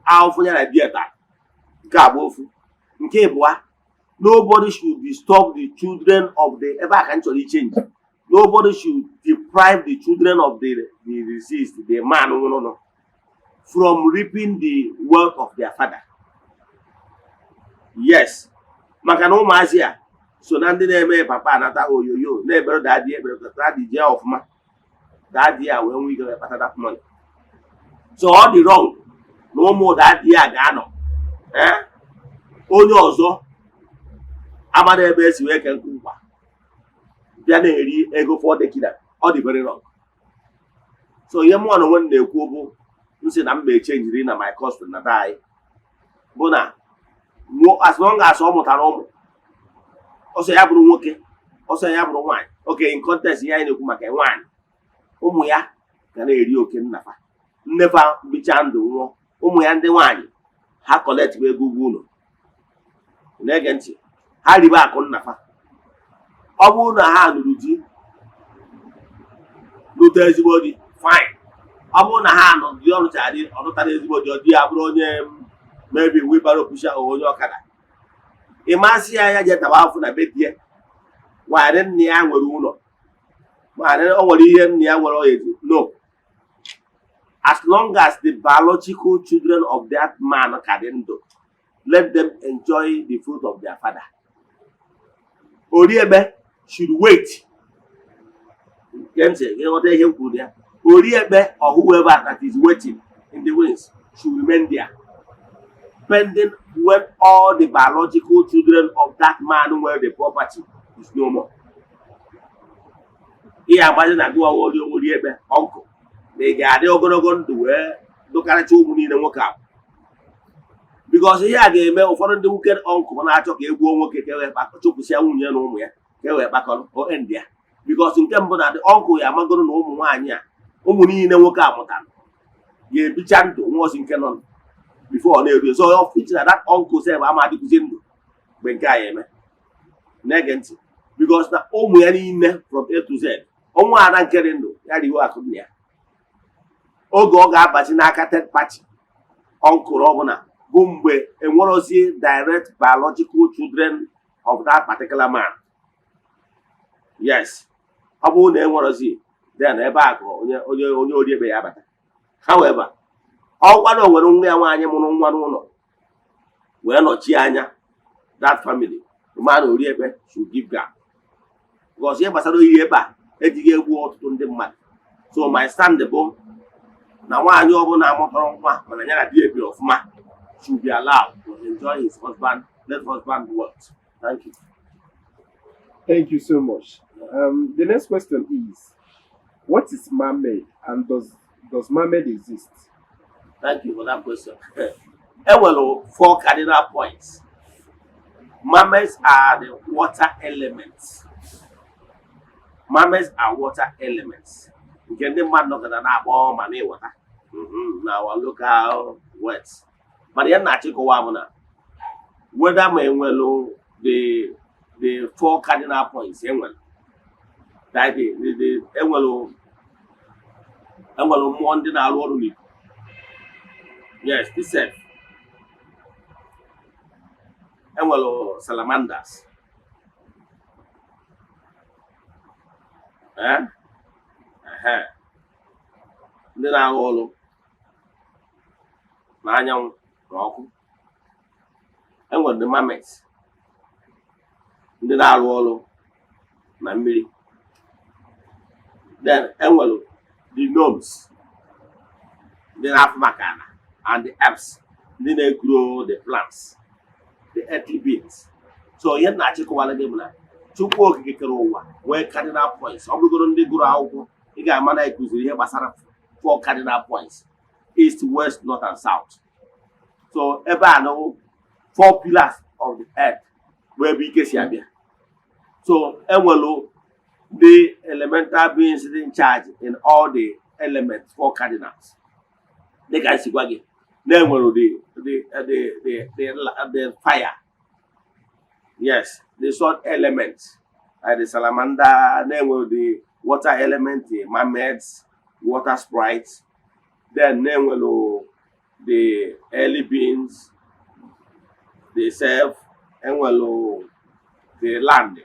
ahụfụ ya na di ya tara. Nke a bụ ofu. Nke ịbụa, nobody should disturb the children of the, ebe a ka m chọrọ ichange, nobody should deprive the children of the deceased, the man nwụrụnụ, from reaping the wealth of their father. Yes, maka na ụmụazị a so na ndị na-eme papa anata oyoyo na-ebere daddy ekpere, daddy jee ọfụma, daddy a wee nwee ike wee kpata that money. So ọ dị wrong na ụmụ daddy a ga-anọ, eh, onye ọzọ amara ebe esi wee kee nkụ nkwa bịa na-eri ego fọdekina. Ọ dị very wrong. So ihe mụnwa na onwe m na-ekwu bụ, m sị na m ma echangeri na my custom na be anyị bụ na as long as ọ mụtara ụmụ, ọsọ ya bụrụ nwoke, ọsọ ya bụrụ nwaanyị, oke in context ihe anyị na-ekwu maka nwaanyị, ụmụ ya ga na-eri oke nnafa nnefa bicha ndụ nwụọ. Ụmụ ya ndị nwaanyị ha collect ego ụgwọ ụlọ, na-ege ntị, ha ribe akụ nnafa. Ọ bụrụ na ha lụrụ di, lụta ezigbo di, fine. Ọ bụrụ na ha nọ di ọrụchara di, ọ lụtara ezigbo di, ọ di ya bụrụ onye maybe wheelbarrow pusher, onye ọkada, ị masị ya, ya jee taba afụ na be di ya. Nwanyị nna ya nwere ụlọ, nwanyị o nwere ihe nna ya nwere, ọ eji no. As long as the biological children of that man ka dị ndụ, let them enjoy the fruit of their father. Oriekpe should wait. Gee ntị, gị ghọta ihe m kwuru ya. Oriekpe or whoever that is waiting in the wings should remain there pending when all the biological children of that man nwere the property is no more. Ihe agbazi na gụwa ori Oriekpe uncle na ị ga-adị ogologo ndụ wee dụkarịcha ụmụ niile nwoke ahụ, because ihe a ga-eme ụfọdụ ndị wicked uncle na-achọ ka e gbuo nwoke ka e wee chụpụsịa nwunye na ụmụ ya ka e wee kpakọrọ o end ya, because nke mbụ na the uncle ya amagoro na ụmụ nwaanyị a, ụmụ niile nwoke a mụtara, ga-ebicha ndụ nwa ozi nke nọ before ọ na-eru. So of which na that uncle sef ama adịkwuzi ndụ mgbe nke a ya eme. Na-ege ntị, because na ụmụ ya niile from A to Z, ọnwa ada nke dị ndụ ya riwe akụ nna ya, oge ọ ga-abazi n'aka third party uncle ọbụla bụ mgbe enwerozi direct biological children of that particular man. Yes, ọ bụrụ na enwerozi, then ebe a ka onye oriekpe ya abata. However, ọkwa na o nwere nwa ya nwaanyị mụrụ nwa n'ụlọ wee nọchie anya that family, man oriekpe should give gap, because ihe gbasara oyiyi ebe a ejighị egbu ọtụtụ ndị mmadụ. So my stand bụ na nwaanyị ọbụla amụtara nwa mana ya na di ebi ọfụma should be allowed to enjoy his husband late husband wealth. Thank you. Thank you so much. The next question is, what is mermaid and does mermaid exist? Thank you for that question. Enwere four cardinal points. Mermaids are the water elements. Mermaids are water elements. Nke ndị mmadụ nọkọta na-akpọ ma na-eweta na our local words. Mana ihe m na-achịkọwa bụ na whether ma enwelu the four cardinal points enwere, that the enwelu mmụọ ndị na-arụ ọrụ n'ikuku. Yes, this self. Enwelu salamanders. Eh? Ehe. Ndị na-arụ ọrụ na anyanwụ na ọkụ. Enwere the mermaids. Ndị na-arụ ọrụ na mmiri. Then enwere the gnomes. Ndị na-afụ maka ala, and the elves. Ndị na-grow the plants, the earthly beings. So ihe m na-achịkọwara gị bụ na Chukwu Okike kere ụwa nwee cardinal points. Ọ bụrụgoro ndị gụrụ akwụkwọ, ị ga-ama na ekuziri ihe gbasara four cardinal points: east, west, north and south. So ebe a nụ four pillars of the earth bụ ebe ike si abịa. So enwelu the elemental beings dị in charge in all the elements, four cardinals. Dịka m si gwa gị na enwere the fire, yes, the sun element like the salamander, na-enwere the water element, the mermaids, water sprites, then na-enwere the earthly beings, the self, enwere the land,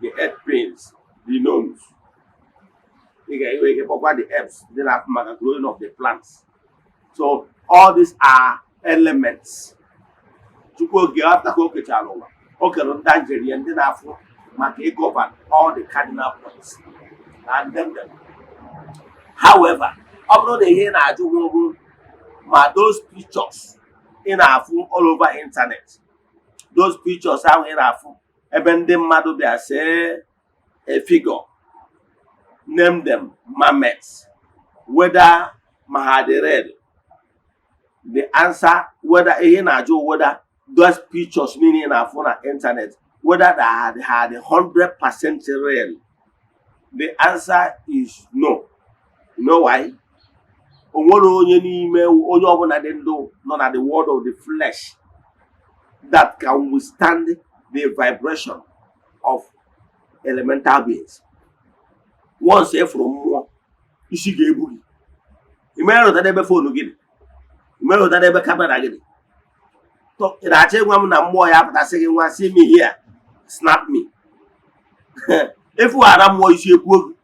the earth beings, the gnomes. Ị ga-enwe ike kpọkwa the herbs dị na maka growing of the plants. So all these are elements. Chukwu oge after ka o kechara ụwa, o kere ndị anjeri ndị na-afụ maka ịgovern all the cardinal points and them. However, ọ bụrụ na ihe ị na-ajụ nwa bụ ma those pictures ị na-afụ all over internet, those pictures ahụ ị na-afụ ebe ndị mmadụ bịa see a figure, name them mermaids, whether ma ha dị real, the answer, whether ihe ị na-ajụ, whether those pictures niile ị na-afụ na internet, whether they are the 100% real, the answer is no. You know why? O nwere onye n'ime onye ọbụla dị ndụ nọ na the world of the flesh that can withstand the vibration of elemental beings. Once ị fụrụ mmụọ, isi ga-ebu gị. Imerụta n'ebe phone gị dị, imerụta n'ebe camera gị dị. Ị na-achọ ịgwa m na mmụọ ya apụtasị gị, "Nwa, see me here, snap me"? Ịfụghara mmụọ, isi ekwuo gị.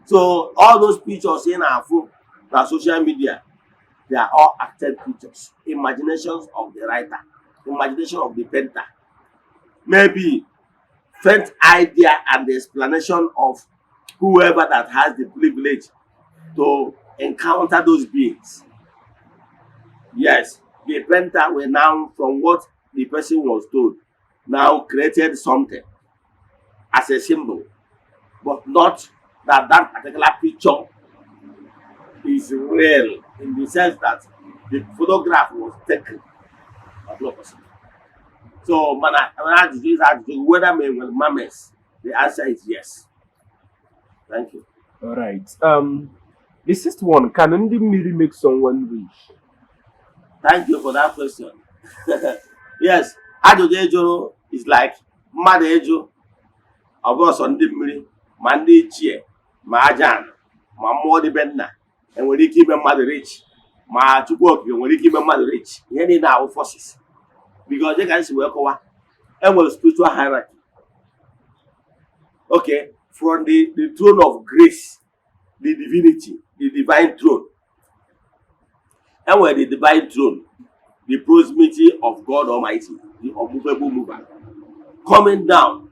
So all those pictures ị na-afụ na social media, they are all acted pictures, imaginations of the writer, imagination of the painter, maybe faint idea and the explanation of whoever that has the privilege to encounter those beings. Yes, the painter will now, from what the person was told, now created something as a symbol, but not that that particular picture is real in the sense that the photograph was taken. That's not possible. So, mana ajụjụ is ajụjụ whether may nwere mames, the answer is yes. Thank you. All right. The sixth one, can ndị mmiri make someone rich? Thank you for that question. Yes, ajụjụ ị jụrụ is like mmadụ ịjụ ọ bụrụ sọ ndị mmiri, ma ndị ichie, ma aja ana, ma mmụọ dị be nna enwere ike ime mmadụ rich, ma Chukwu Okike nwere ike ime mmadụ rich. Ihe niile ahụ forces, because dịka m si wee kọwa, enwere spiritual hierarchy, okay? From the throne of grace, the divinity, the divine throne, enwere the divine throne, the proximity of God Almighty, the unmovable mover, coming down,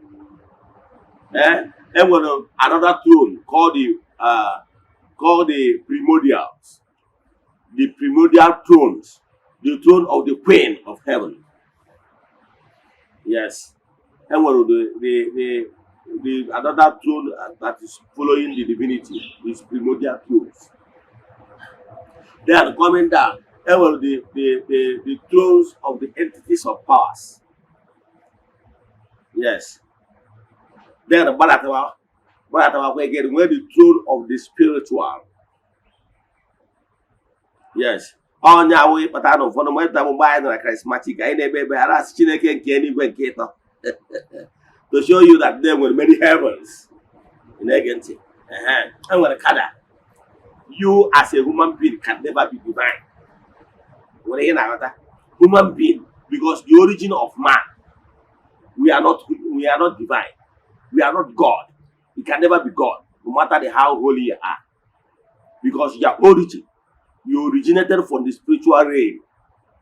eh? Enwere another throne called the primordials, the primordial thrones, the throne of the Queen of Heaven. Yes, enwere the another throne that is following the divinity is primordial thrones. Then coming down, enwere the thrones of the entities of powers. Yes, then gbadatawa gbadatakwa again, nwee the throne of the spiritual. Yes, onye awụ ịkpata na ụfọdụ mgbe nta, mgbe anyị nọ na charismatic, anyị na-ebe ebe ara asị Chineke nke eluigwe nke ịtọ, to show you that there were many heavens. Ị na-ege ntị? Ehe, enwere kada. You as a human being can never be divine. Nwere ihe na-aghọta human being, because the origin of man, we are not divine, we are not God. You can never be God, no matter the how holy you are, because your origin, you originated from the spiritual realm,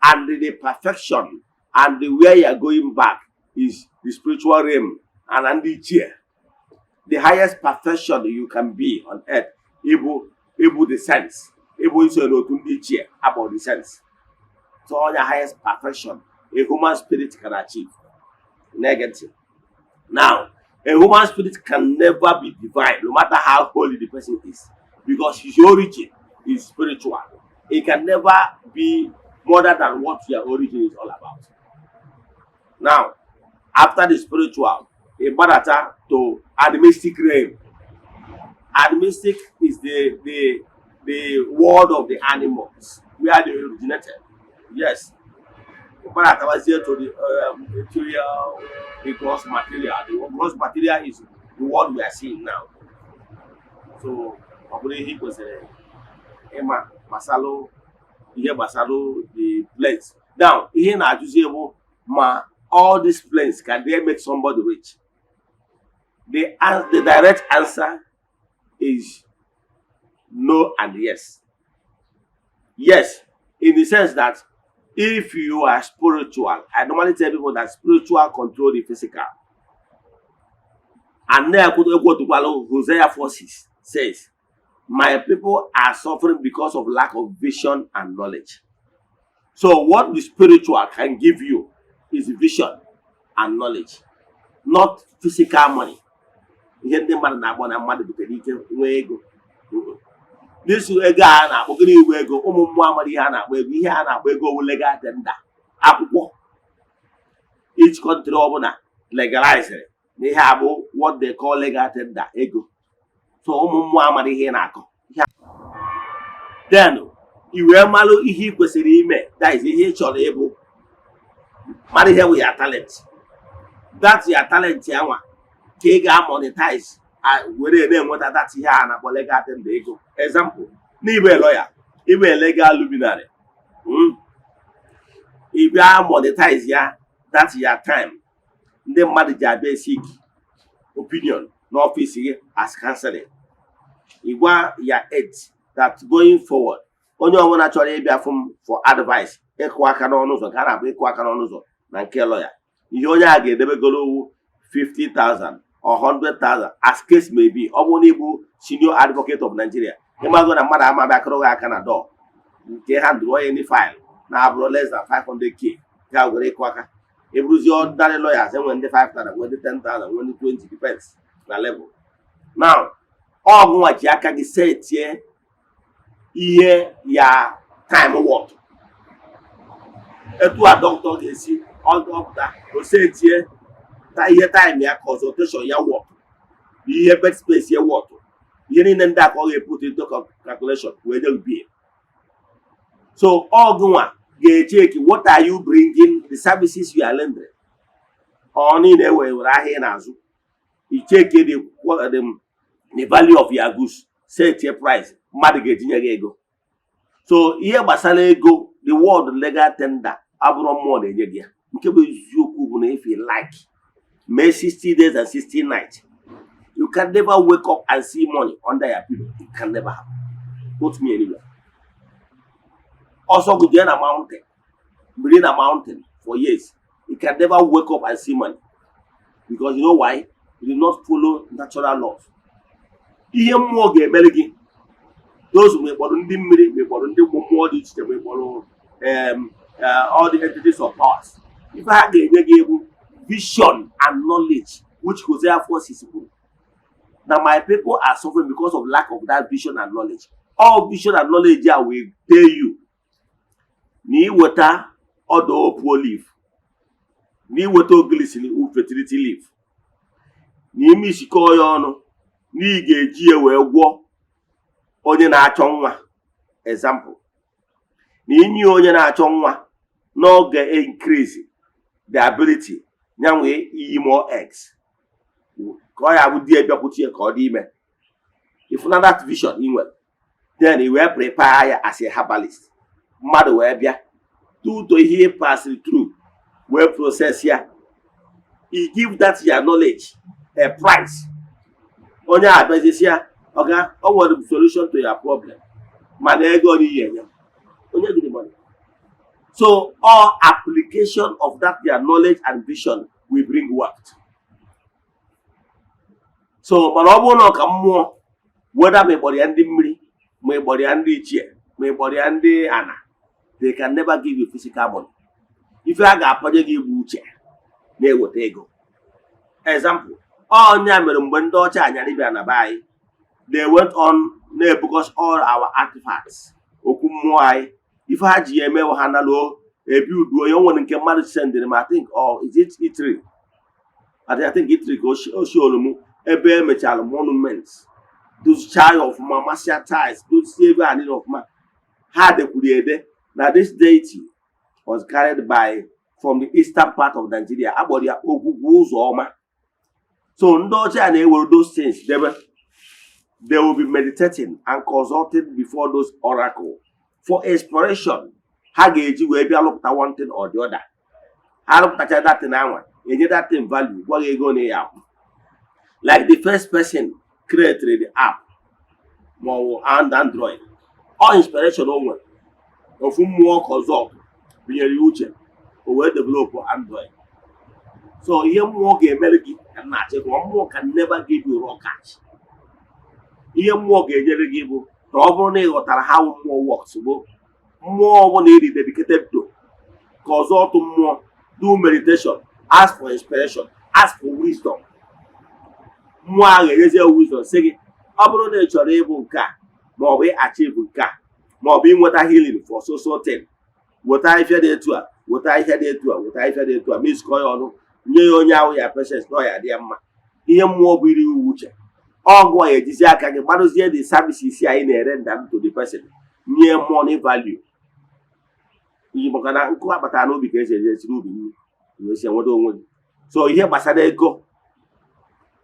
and the perfection and the where you are going back is the spiritual realm and ndị ichie. The highest perfection you can be on earth, ịbụ the sense, ịbụ iso n'otu ndị ichie about the sense. So onye highest perfection a human spirit can achieve. Negative. Now, a human spirit can never be divine, no matter how holy the person is, because his origin is spiritual. It can never be more than what your origin is all about. Now, after the spiritual, a gbadata to animistic realm. Animistic is the world of the animals, where they originated. Yes. Gbadatawazie to the material, the gross material. The gross material is the world we are seeing now. So ọ bụrụ ihe ị kwesịrị ịma gbasalụ ihe gbasalụ the planes. Now, ihe na-ajụzi bụ ma all these planes, can they make somebody rich? The direct answer is no and yes. Yes, in the sense that if you are spiritual, I normally tell people that spiritual control the physical. And na-ekwutukwala Hosea 4:6 says, "My people are suffering because of lack of vision and knowledge." So what the spiritual can give you is vision and knowledge, not physical money. Ihe ndị mmadụ na-akpọ na mmadụ butere ike nwee ego. N'isi ego a na-akpọ gịnị? Iwe ego, ụmụ mmụọ amara ihe a na-akpọ ego. Ihe a na-akpọ ego wụ legal tender, akwụkwọ each country ọbụla legalized na ihe a bụ what they call legal tender, ego. So ụmụ mmụọ amara ihe ị na-akọ. Then i wee malụ ihe ị kwesịrị ime, that is ihe ị chọrọ ịbụ, mara ihe bụ ya talent, that ya talent ya nwa ka ị ga-monetize were na-enweta that ihe a na-akpọ legal tender, ego. Example, n'ịbụ lawyer, ịbụ legal luminary, ị bịa monetize ya, that ya time ndị mmadụ ji abịa seek Opinion n'ọfịs gị as counseling, ị gwa ya aide that going forward, onye ọbụla chọrọ ịbịa fụ m for advice, ịkụ aka n'ọnụ ụzọ, nke a na-abụ ịkụ aka n'ọnụ ụzọ na nke lọya, ihe onye a ga-edebegoro owu 50,000 or 100,000, as case may be. Ọ bụrụ na ịbụ senior advocate of Nigeria, ịmago na mmadụ ama bịa kụrụ gị aka na door nke ha ndụrụ onye ndị file na-abụrụ less than 500K ga were ịkụ aka. Ịbụrụzi ordinary lawyers, enwe ndị 5,000, nwee ndị 10,000, nwee ndị 20, depends na level. Now, ọgụnwa ji aka gị setie ihe ya time worth. Etu a dọkịta ga-esi ọpụta o setie ihe time ya, consultation ya worth, na ihe bed space ya worth, ihe niile ndị a ka ọ ga-eput into calculation wee nye bill. So ọgụnwa ga-echeki what are you bringing, the services you are rendering. Ọ niile ewe were ahịa ị na-azụ, icheke the value of your goods, set a price mmadụ ga-etinye gị ego. So ihe gbasara ego, the word legal tender, abụrụ mmụọ na-enye gị ya. Nke bụ eziokwu bụ na if you like, mee 60 days and 60 nights, you can never wake up and see money under your pillow. It can never happen. Put me anywhere. Ọsọ gị jee na mountain, biri na mountain for years, you can never wake up and see money, because you know why? You did not follow natural laws. Ihe mmụọ ga-emere gị, those ma ị kpọrọ ndị mmiri, ma ị kpọrọ ndị mmụọ dị iche iche, ma ị kpọrọ all the entities of powers, ife ha ga-enye gị bụ vision and knowledge, which Hosea 4:6 kwuru na my people are suffering because of lack of that vision and knowledge. All vision and knowledge a will tell you na iweta ọdụ opuo leaf, na iweta ogilisi fertility leaf, na ime isikọ ya ọnụ, na ị ga-eji ya wee gwọọ onye na-achọ nwa. Example, na inye onye na-achọ nwa n'oge, increase the ability ya nwee iyi more eggs, ka ọ ya bụ di ya bịakwute ya ka ọ dị ime. If na that vision ị nwere, then i wee prepare ya as a herbalist, mmadụ wee bịa tuto ihe ị pass through wee process ya, you give that your knowledge a price. Onye a abịazisi ya, ọga, o nwere solution to your problem, mana ego n'iyi enye m onye gị the money. So all application of that their knowledge and vision will bring wealth. So mana ọ bụrụ na ọ ka mmụọ weda, ma ị kpọrọ ya ndị mmiri, ma ị kpọrọ ya ndị ichie, ma ị kpọrọ ya ndị ana, they can never give you physical money. Ife a ga-apanye gị bụ uche na-eweta ego. Example, ọnya mere mgbe ndị ọcha anyarị bịa na be anyị, they went on na-ebukọs all our artifacts, okwu mmụọ anyị. Ife ha ji ya eme, ha naluo ebi udu onye o nwere nke mmadụ sendịrị m, I think, or is it Italy? I think Italy ka o shiolu m, ebe emechara monument, dozichaa ya ọfụma, masịa tiles, dozie ebe a niile ọfụma. Ha dekwuru ede na this deity was carried by from the eastern part of Nigeria, akpọrọ ya Ogwugwu Ụzọ Ọma. So ndị ọcha a na-ewere those things debe. They will be meditating and consulting before those oracle for inspiration ha ga-eji wee bịa lụpụta one thing or the other. Ha lụpụtacha that thing anwa, enye that thing value, gwa gị ego na ya akwụ. Like the first person created the app ma ọ bụ and Android, all inspiration o nwere, ofu mmụọ consult binyere ya uche, o wee develop Android. So ihe mmụọ ga-emere gị ka m na-achịkwa, mmụọ can never give you raw cash. Ihe mmụọ ga-enyere gị bụ na ọ bụrụ na ị ghọtara how mmụọ works, bụ mmụọ ọbụla ị dị dedicated to, ka ọzọ ọtụ mmụọ, do meditation, ask for inspiration, ask for wisdom. Mmụọ ahụ ga-enyezi ya wisdom, sị gị ọ bụrụ na ị chọrọ ịbụ nke a, ma ọ bụ achieve nke a, ma ọ bụ ịnweta healing for so so thing, weta ahịfịa dị etu a, weta ahịfịa dị etu a, weta ahịfịa dị etu a, mixkọ ya ọnụ, nye ya onye ahụ ya patience na ọ ya dị ya mma. Ihe mmụọ bụ iri uche ọgụ a, ejizi aka gị gbarụzie the services anyị na-ere nda to the person, nye money value iyi, maka na nkụ akpatara n'ubi ka esi eji esiri ubi nri wee si enweta onwe gị. So ihe gbasara ego,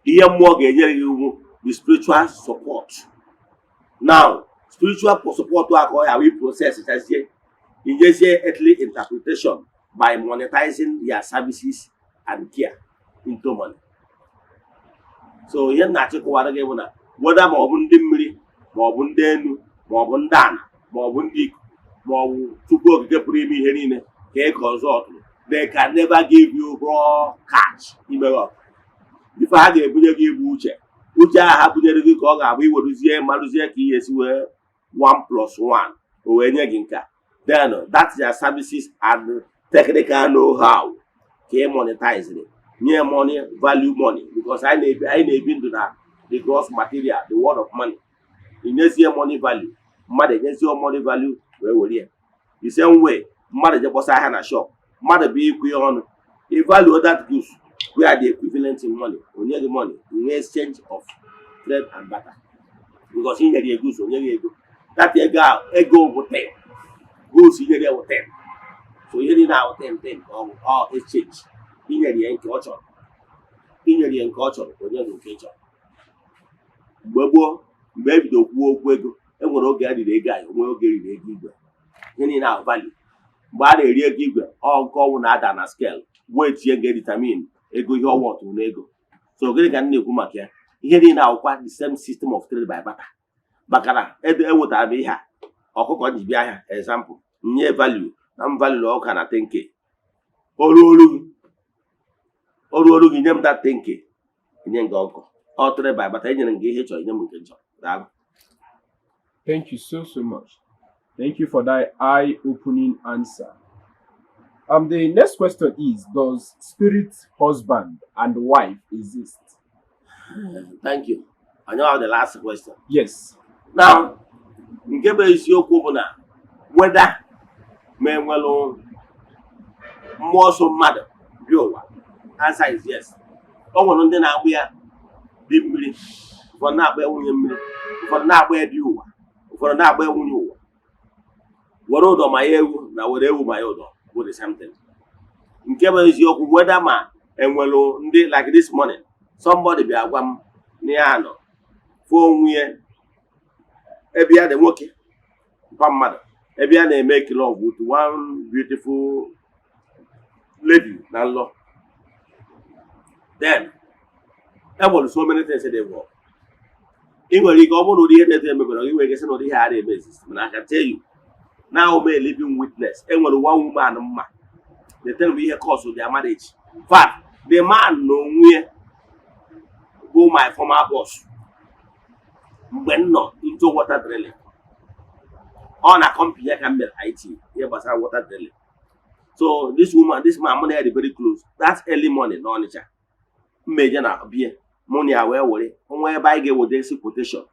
ihe mmụọ ga-enyere gị ugwu the spiritual support. Now, spiritual support a ka ọ ya wee process chazie, inyezie earthly interpretation by monetizing their services and care into money. So ihe m na-achịkọwara gị bụ na weda ma ọ bụ ndị mmiri, ma ọ bụ ndị enu, ma ọ bụ ndị ana, ma ọ bụ ndị ikuku, ma ọ bụ Chukwu Okike pụrụ ime ihe niile ka ị consult, they can never give you raw cash. Imeghe ọkụ ife ha ga-ebunye gị bụ uche. Uche ahụ ha bunyere gị ka ọ ga-abụ iweruzie marụzie ka ihe esi wee 1 plus 1 o wee nye gị nke a. Then that's their services and technical know-how ka ị monetize, nye money value, money, because anyị na-ebi ndụ na the gross material, the world of money. Inyezie money value, mmadụ enyezie money value wee were ya. The same way mmadụ je kpọsa ahịa na shop, mmadụ bụ ikwu ya ọnụ, i value that goods where the equivalent in money, onye gị money, nwee exchange of trade and barter, because i nyere ya goods, onye gị ego. That ego ahụ, ego bụ 10 goods i nyere ya bụ 10. So ihe niile ahụ 10 10 ka ọ bụ ọ exchange. I nyere ya nke ọ chọrọ, i nyere ya nke ọ chọrọ, onye gị nke ị chọrọ. Mgbe gboo, mgbe ebido kwuo okwu ego, e nwere oge a riri ego anyị, nwee oge eriri ego igwe. Ihe niile ahụ value. Mgbe a na-eri ego igwe, ọ nke ọnwụ na-ada na scale weight ya ga-edetermine ego ihe ọnwa ọtụrụ n'ego. So gịnị ka m na-ekwu maka ya? Ihe niile akwụkwa the same system of trade by barter, maka na ewetara m ihe a, ọkụkọ ji bịa ahịa, example, nye value na m value ọka na 10K. Oru olu gị nye m that 10K, nye gị ọkụ. Ọ trade by barter. Enyere m gị ihe ị chọrọ, nye m nke m chọrọ. Daalụ. Thank you so, so much. Thank you for that eye-opening answer. The next question is, does spirit husband and wife exist? Thank you. I know the last question. Yes. Now, nke bụ eziokwu bụ na weda ma enwelụ mmụọ so mmadụ bịa ụwa, answer is yes. O nwere ndị na-agbụ ya di mmiri, ụfọdụ na-akpọ ya nwunye mmiri, ụfọdụ na-akpọ ya di ụwa, ụfọdụ na-akpọ ya nwunye ụwa. Were ụdọ ma ya ewu na were ewu ma ya ụdọ bụ the same thing. Nke bụ eziokwu, weda ma enwelụ ndị, like this morning, somebody bịa gwa m na ya nọ fụ onwe ya ebe ya dị nwoke mpa mmadụ, ebe ya na-eme love with one beautiful lady na nlọ. Then e nwere so many things dị involved. Ị nwere ike ọ bụrụ na ụdị ihe dị etu emebere gị, nwere ike sị na ụdị ihe a na-eme exist, mana I can tell you now, I'm a living witness. E nwere one woman mma, the thing bụ ihe cause their marriage. In fact, the man na onwe ya bụ my former boss mgbe m nọ into water drilling. Ọ na company ya ka m mere IT, ihe gbasara water drilling. So this woman, this man, mụ na ya dị very close. That early morning n'Ọnịcha mmeje na bie, mụ na ya wee were nwa ebe anyị ga-eweta quotation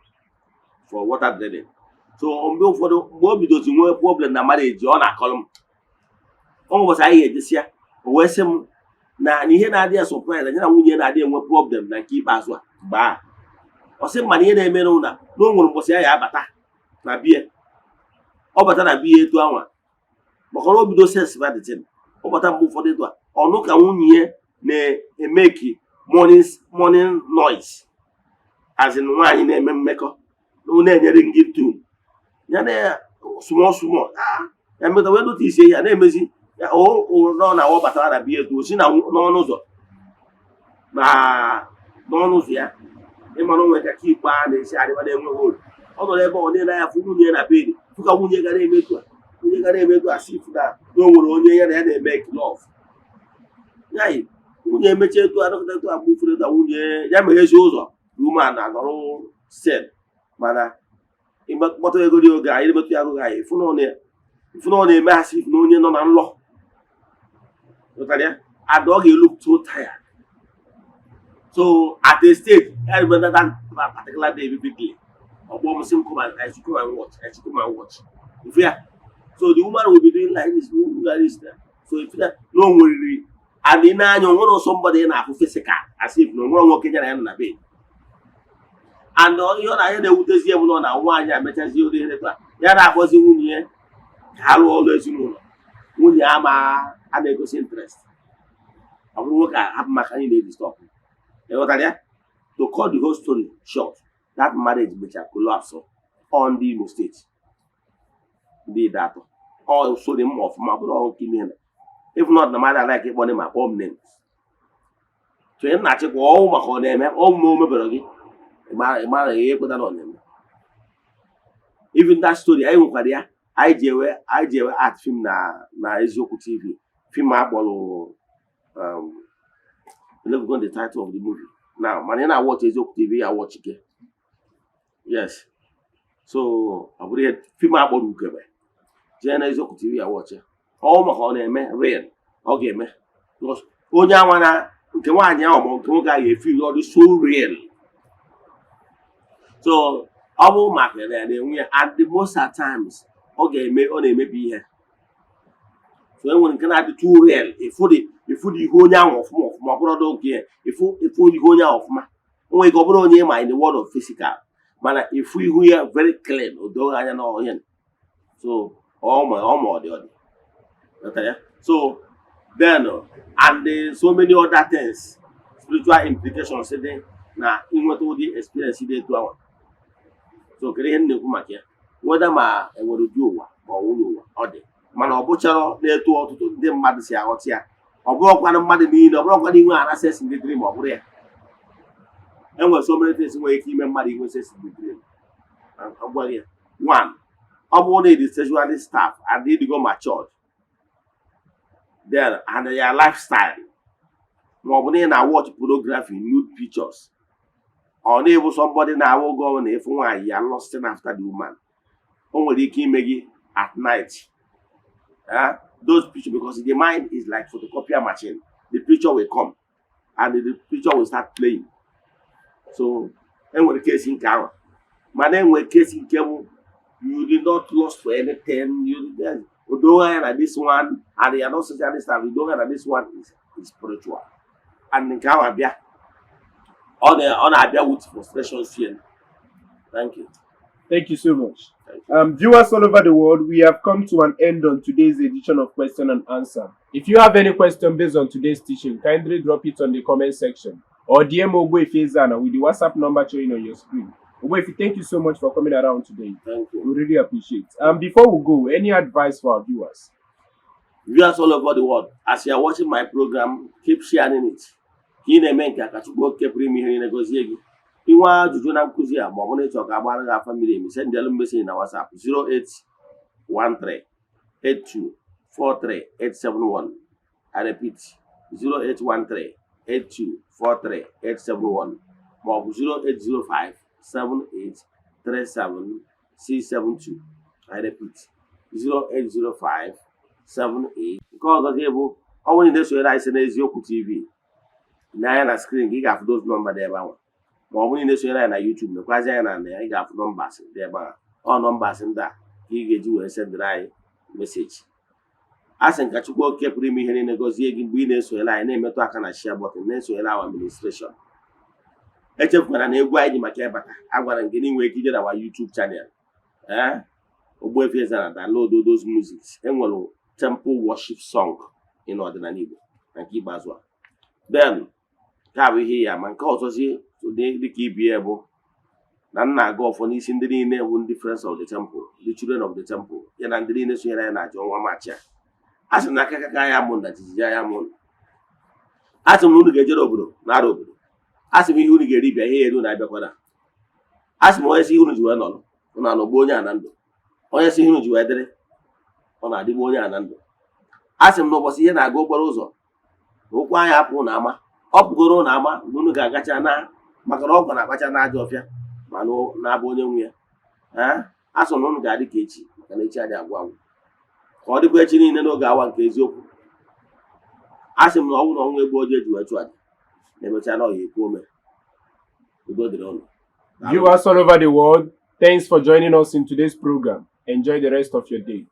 for water drilling. So mgbe ụfọdụ, mgbe o bidozi nwee problem na marriage, ọ na-akọrọ m ọ ụbọchị anyị ga-ejesi ya, o wee sị m na ihe na-adị ya surprise na ya na nwunye na-adị enwe problem na nke ikpeazụ a. Mgbe ahụ ọ sị m mana ihe na-eme na na o nwere ụbọchị ya ya abata na bie, ọ bata na biya etu anwa, maka na o bido sense ba the thing. Ọ bata mgbe ụfọdụ etu a, ọnụ ka nwunye ya na-emeki morning morning noise, as in nwaanyị na-eme mmekọ na-enyere gị tune ya na small small. Ah, ya meta wee notice ya na-emezi ya o nọ na ọ batara na biya etu o si na n'ọnụ ụzọ, na n'ọnụ ụzọ ya, ịmara onwe ka ikpe a na-esi adịba na-enweghị olu. Ọ nọrọ ebe ọ na-ele anya fụ nwunye ya na bed, fụ ka nwunye gara eme etu a, nwunye gara eme etu a, si fụ na o nwere onye ya na ya na-eme love yayi. Nwunye emechaa etu a, dọkịta etu a, mgbe ụfọdụ etu a, nwunye ya meghezi ụzọ, woman na-anọrọ sel. Mana ịkpọta ego dị oge anyị metụ ya oge anyị fụ na ọ na-eme asị na onye nọ na nlọ pụtara ya and ọ ga-look so tired. So at a stage, I remember that particular day vividly. Ọgbọ m sị m come and I should come and watch, I should come and watch if ya. So the woman will be doing like this, like this. So if ya na o nweriri and ị na-anya, o nwere somebody ị na-afụ physical as if na o nwere nwoke ya na ya nọ na bed. And ihe ọ na-anya na-ewutezi ya bụ na ọ na nwaanyị amechazie ụdị ihe a, ya na-akpọzi nwunye ya ka ha rụọ ọrụ ezinụlọ. Nwunye ama a na-egosi interest. Ọ bụrụ nwoke a hapụ maka anyị na-edisturb. Ịghọtara ya? To cut the whole story short, that marriage mechara collapse on the Imo State, ndị Ide Atọ. Ọ so dị mma ọfụma bụrụ ọrụ ime na if not na mmadụ like ịkpọ ma kpọọ m names. So ị na-achịkwa ọnwụ maka ọ na-eme ọnwụ ma o mebere gị, ị mara ihe ekpeta na ọ na-eme. Even that story anyị nwekwara ya, anyị ji ewe art film na Eziokwu TV, film a kpọrọ I never got the title of the movie now, mana ị na-watch Eziokwu TV, ya watch gị. Yes, so ọ bụrụ ihe film a kpọrọ Ugebe, jee na Eziokwu TV ya watch ya. Ọ maka ọ na-eme real, ọ ga-eme because onye anwa na nke nwaanyị ahụ ma nke nwoke ahụ ga-efeel ọ dị so real. So ọ bụ maka na ya na-enwe ya, and the most at times ọ ga-eme, ọ na-emebi ihe. So e nwere nke na-adị too real, ịfụ dị ihu onye ahụ ọfụma ọfụma. Ọ bụrụ na oge ịfụ ihu onye ahụ ọfụma, o nwere ike ọ bụrụ onye ma in the world of physical, mana ịfụ ihu ya very clean, o doo anya na ọhịa. So ọ ma ọ dị Ghọtara ya? So then and so many other things, spiritual implications dị na inweta ụdị experience dị etu ahụ. So kedu ihe m na-ekwu maka ya? Weda ma enwere ụdị ụwa ma ọ nwụrụ ụwa, ọ dị, mana ọ bụchara na-etu ọtụtụ ndị mmadụ si aghọta ya. Ọ bụrụkwanụ mmadụ niile, ọ bụrụkwanụ inwe ara sex in the dream, ọ bụrụ ya. Enwere so many things nwere ike ime mmadụ inwe sex in the dream. Ọ gwara ya, one, ọ bụrụ na ị dị sexually starved and ịdịgo matured then and your lifestyle, ma ọ bụ na ị na-watch pornography, nude pictures, ọ na-ebu somebody na-awụ oge ọ na ịfụ nwaanyị ya lusting after the woman, o nwere ike ime gị at night. Those picture, because the mind is like photocopier machine, the picture will come and the picture will start playing. So enwere case nke ahụ, mana enwere case nke bụ you did not lust for anything. You did odo anya na this one and you are not socially starved, you anya na this one is spiritual, and nke ahụ abịa, ọ na-abịa with frustration, fear. Thank you. Thank you so much. Thank you. Viewers all over the world, we have come to an end on today's edition of Question and Answer. If you have any question based on today's teaching, kindly drop it on the comment section or DM Ogbuefi Ezana with the WhatsApp number showing on your screen. Ogbuefi, thank you so much for coming around today. Thank you. We really appreciate. Before we go, any advice for our viewers? Viewers all over the world, as you are watching my program, keep sharing it. Ka ị na-eme nke a, ka Chukwu Okike pụrụ ime ihe niile gọzie gị. Inwe ajụjụ na nkụzi a, ma ọ bụ na ịchọ ka agbara gị afa miri emi, sendelu message na WhatsApp 0813 8243 871. I repeat, 0813 8243 871, ma ọ bụ 0805 7837 672. I repeat, 0805 78. Nke ọzọ gị bụ ọ bụrụ na ị na-esonyere anyị site n'Eziokwu TV, n'anya na screen gị, ị ga-afụ those nọmba dị ebe ahụ. Ma ọ bụrụ na ị na-esonyere anyị na YouTube, mekwazi anya na ya, ị ga-afụ numbers dị ebe ahụ. Ọ numbers ndị a ka ị ga-eji wee sendịrị anyị message. A sị nka Chukwu Okike pụrụ ime ihe niile gọzie gị mgbe ị na-esonyere anyị, na-emetụ aka na share button, na-esonyere our administration. Echefukwana na egwu anyị ji maka ịbata, agwara m gị na ị nwere ike ije na our YouTube channel, ee, Ogbuefi Eze-Ana, download those musics. Enwere temple worship song in ọdịnala Igbo na nke ikpeazụ a. Then nke a bụ ihe ya ma nke ọzọzi dịka ibie bụ na nna aga ọfọ n'isi ndị niile bụ ndị friends of the temple, the children of the temple, ya na ndị niile sonyere anyị na aja ọnwa Maachị a. A sị na aka kaka ya mụ na jijiji ya mụ. A sị m na unu ga-ejere obodo nara obodo. A sị m ihe unu ga-eri bịa, ihe eru na-abịakwana. A sị m onye si ihe unu ji wee nọrọ, unu anọgbu onye a na ndụ. Onye si ihe unu ji wee dịrị, ọ na-adịgbu onye a na ndụ. A sị m na ụbọchị ihe na-aga okporo ụzọ na ụkwụ anyị apụ na ama, ọ pụgoro na ama na unu ga-agacha na maka na ọgwụ na-akpacha n'ajọ ọfịa ma na-abụ onye nwe ya. Ee, a sị na unu ga-adị ka echi, maka na echi adịghị agwụ agwụ. Ka ọ dịkwa echi niile n'oge awa nke eziokwu. A sị m na ọ bụrụ na ọnwa egbu ojii eji wee chụ aja na-emecha na ọya ekwu ome. Udo dịrị unu. Viewers all over the world, thanks for joining us in today's program. Enjoy the rest of your day.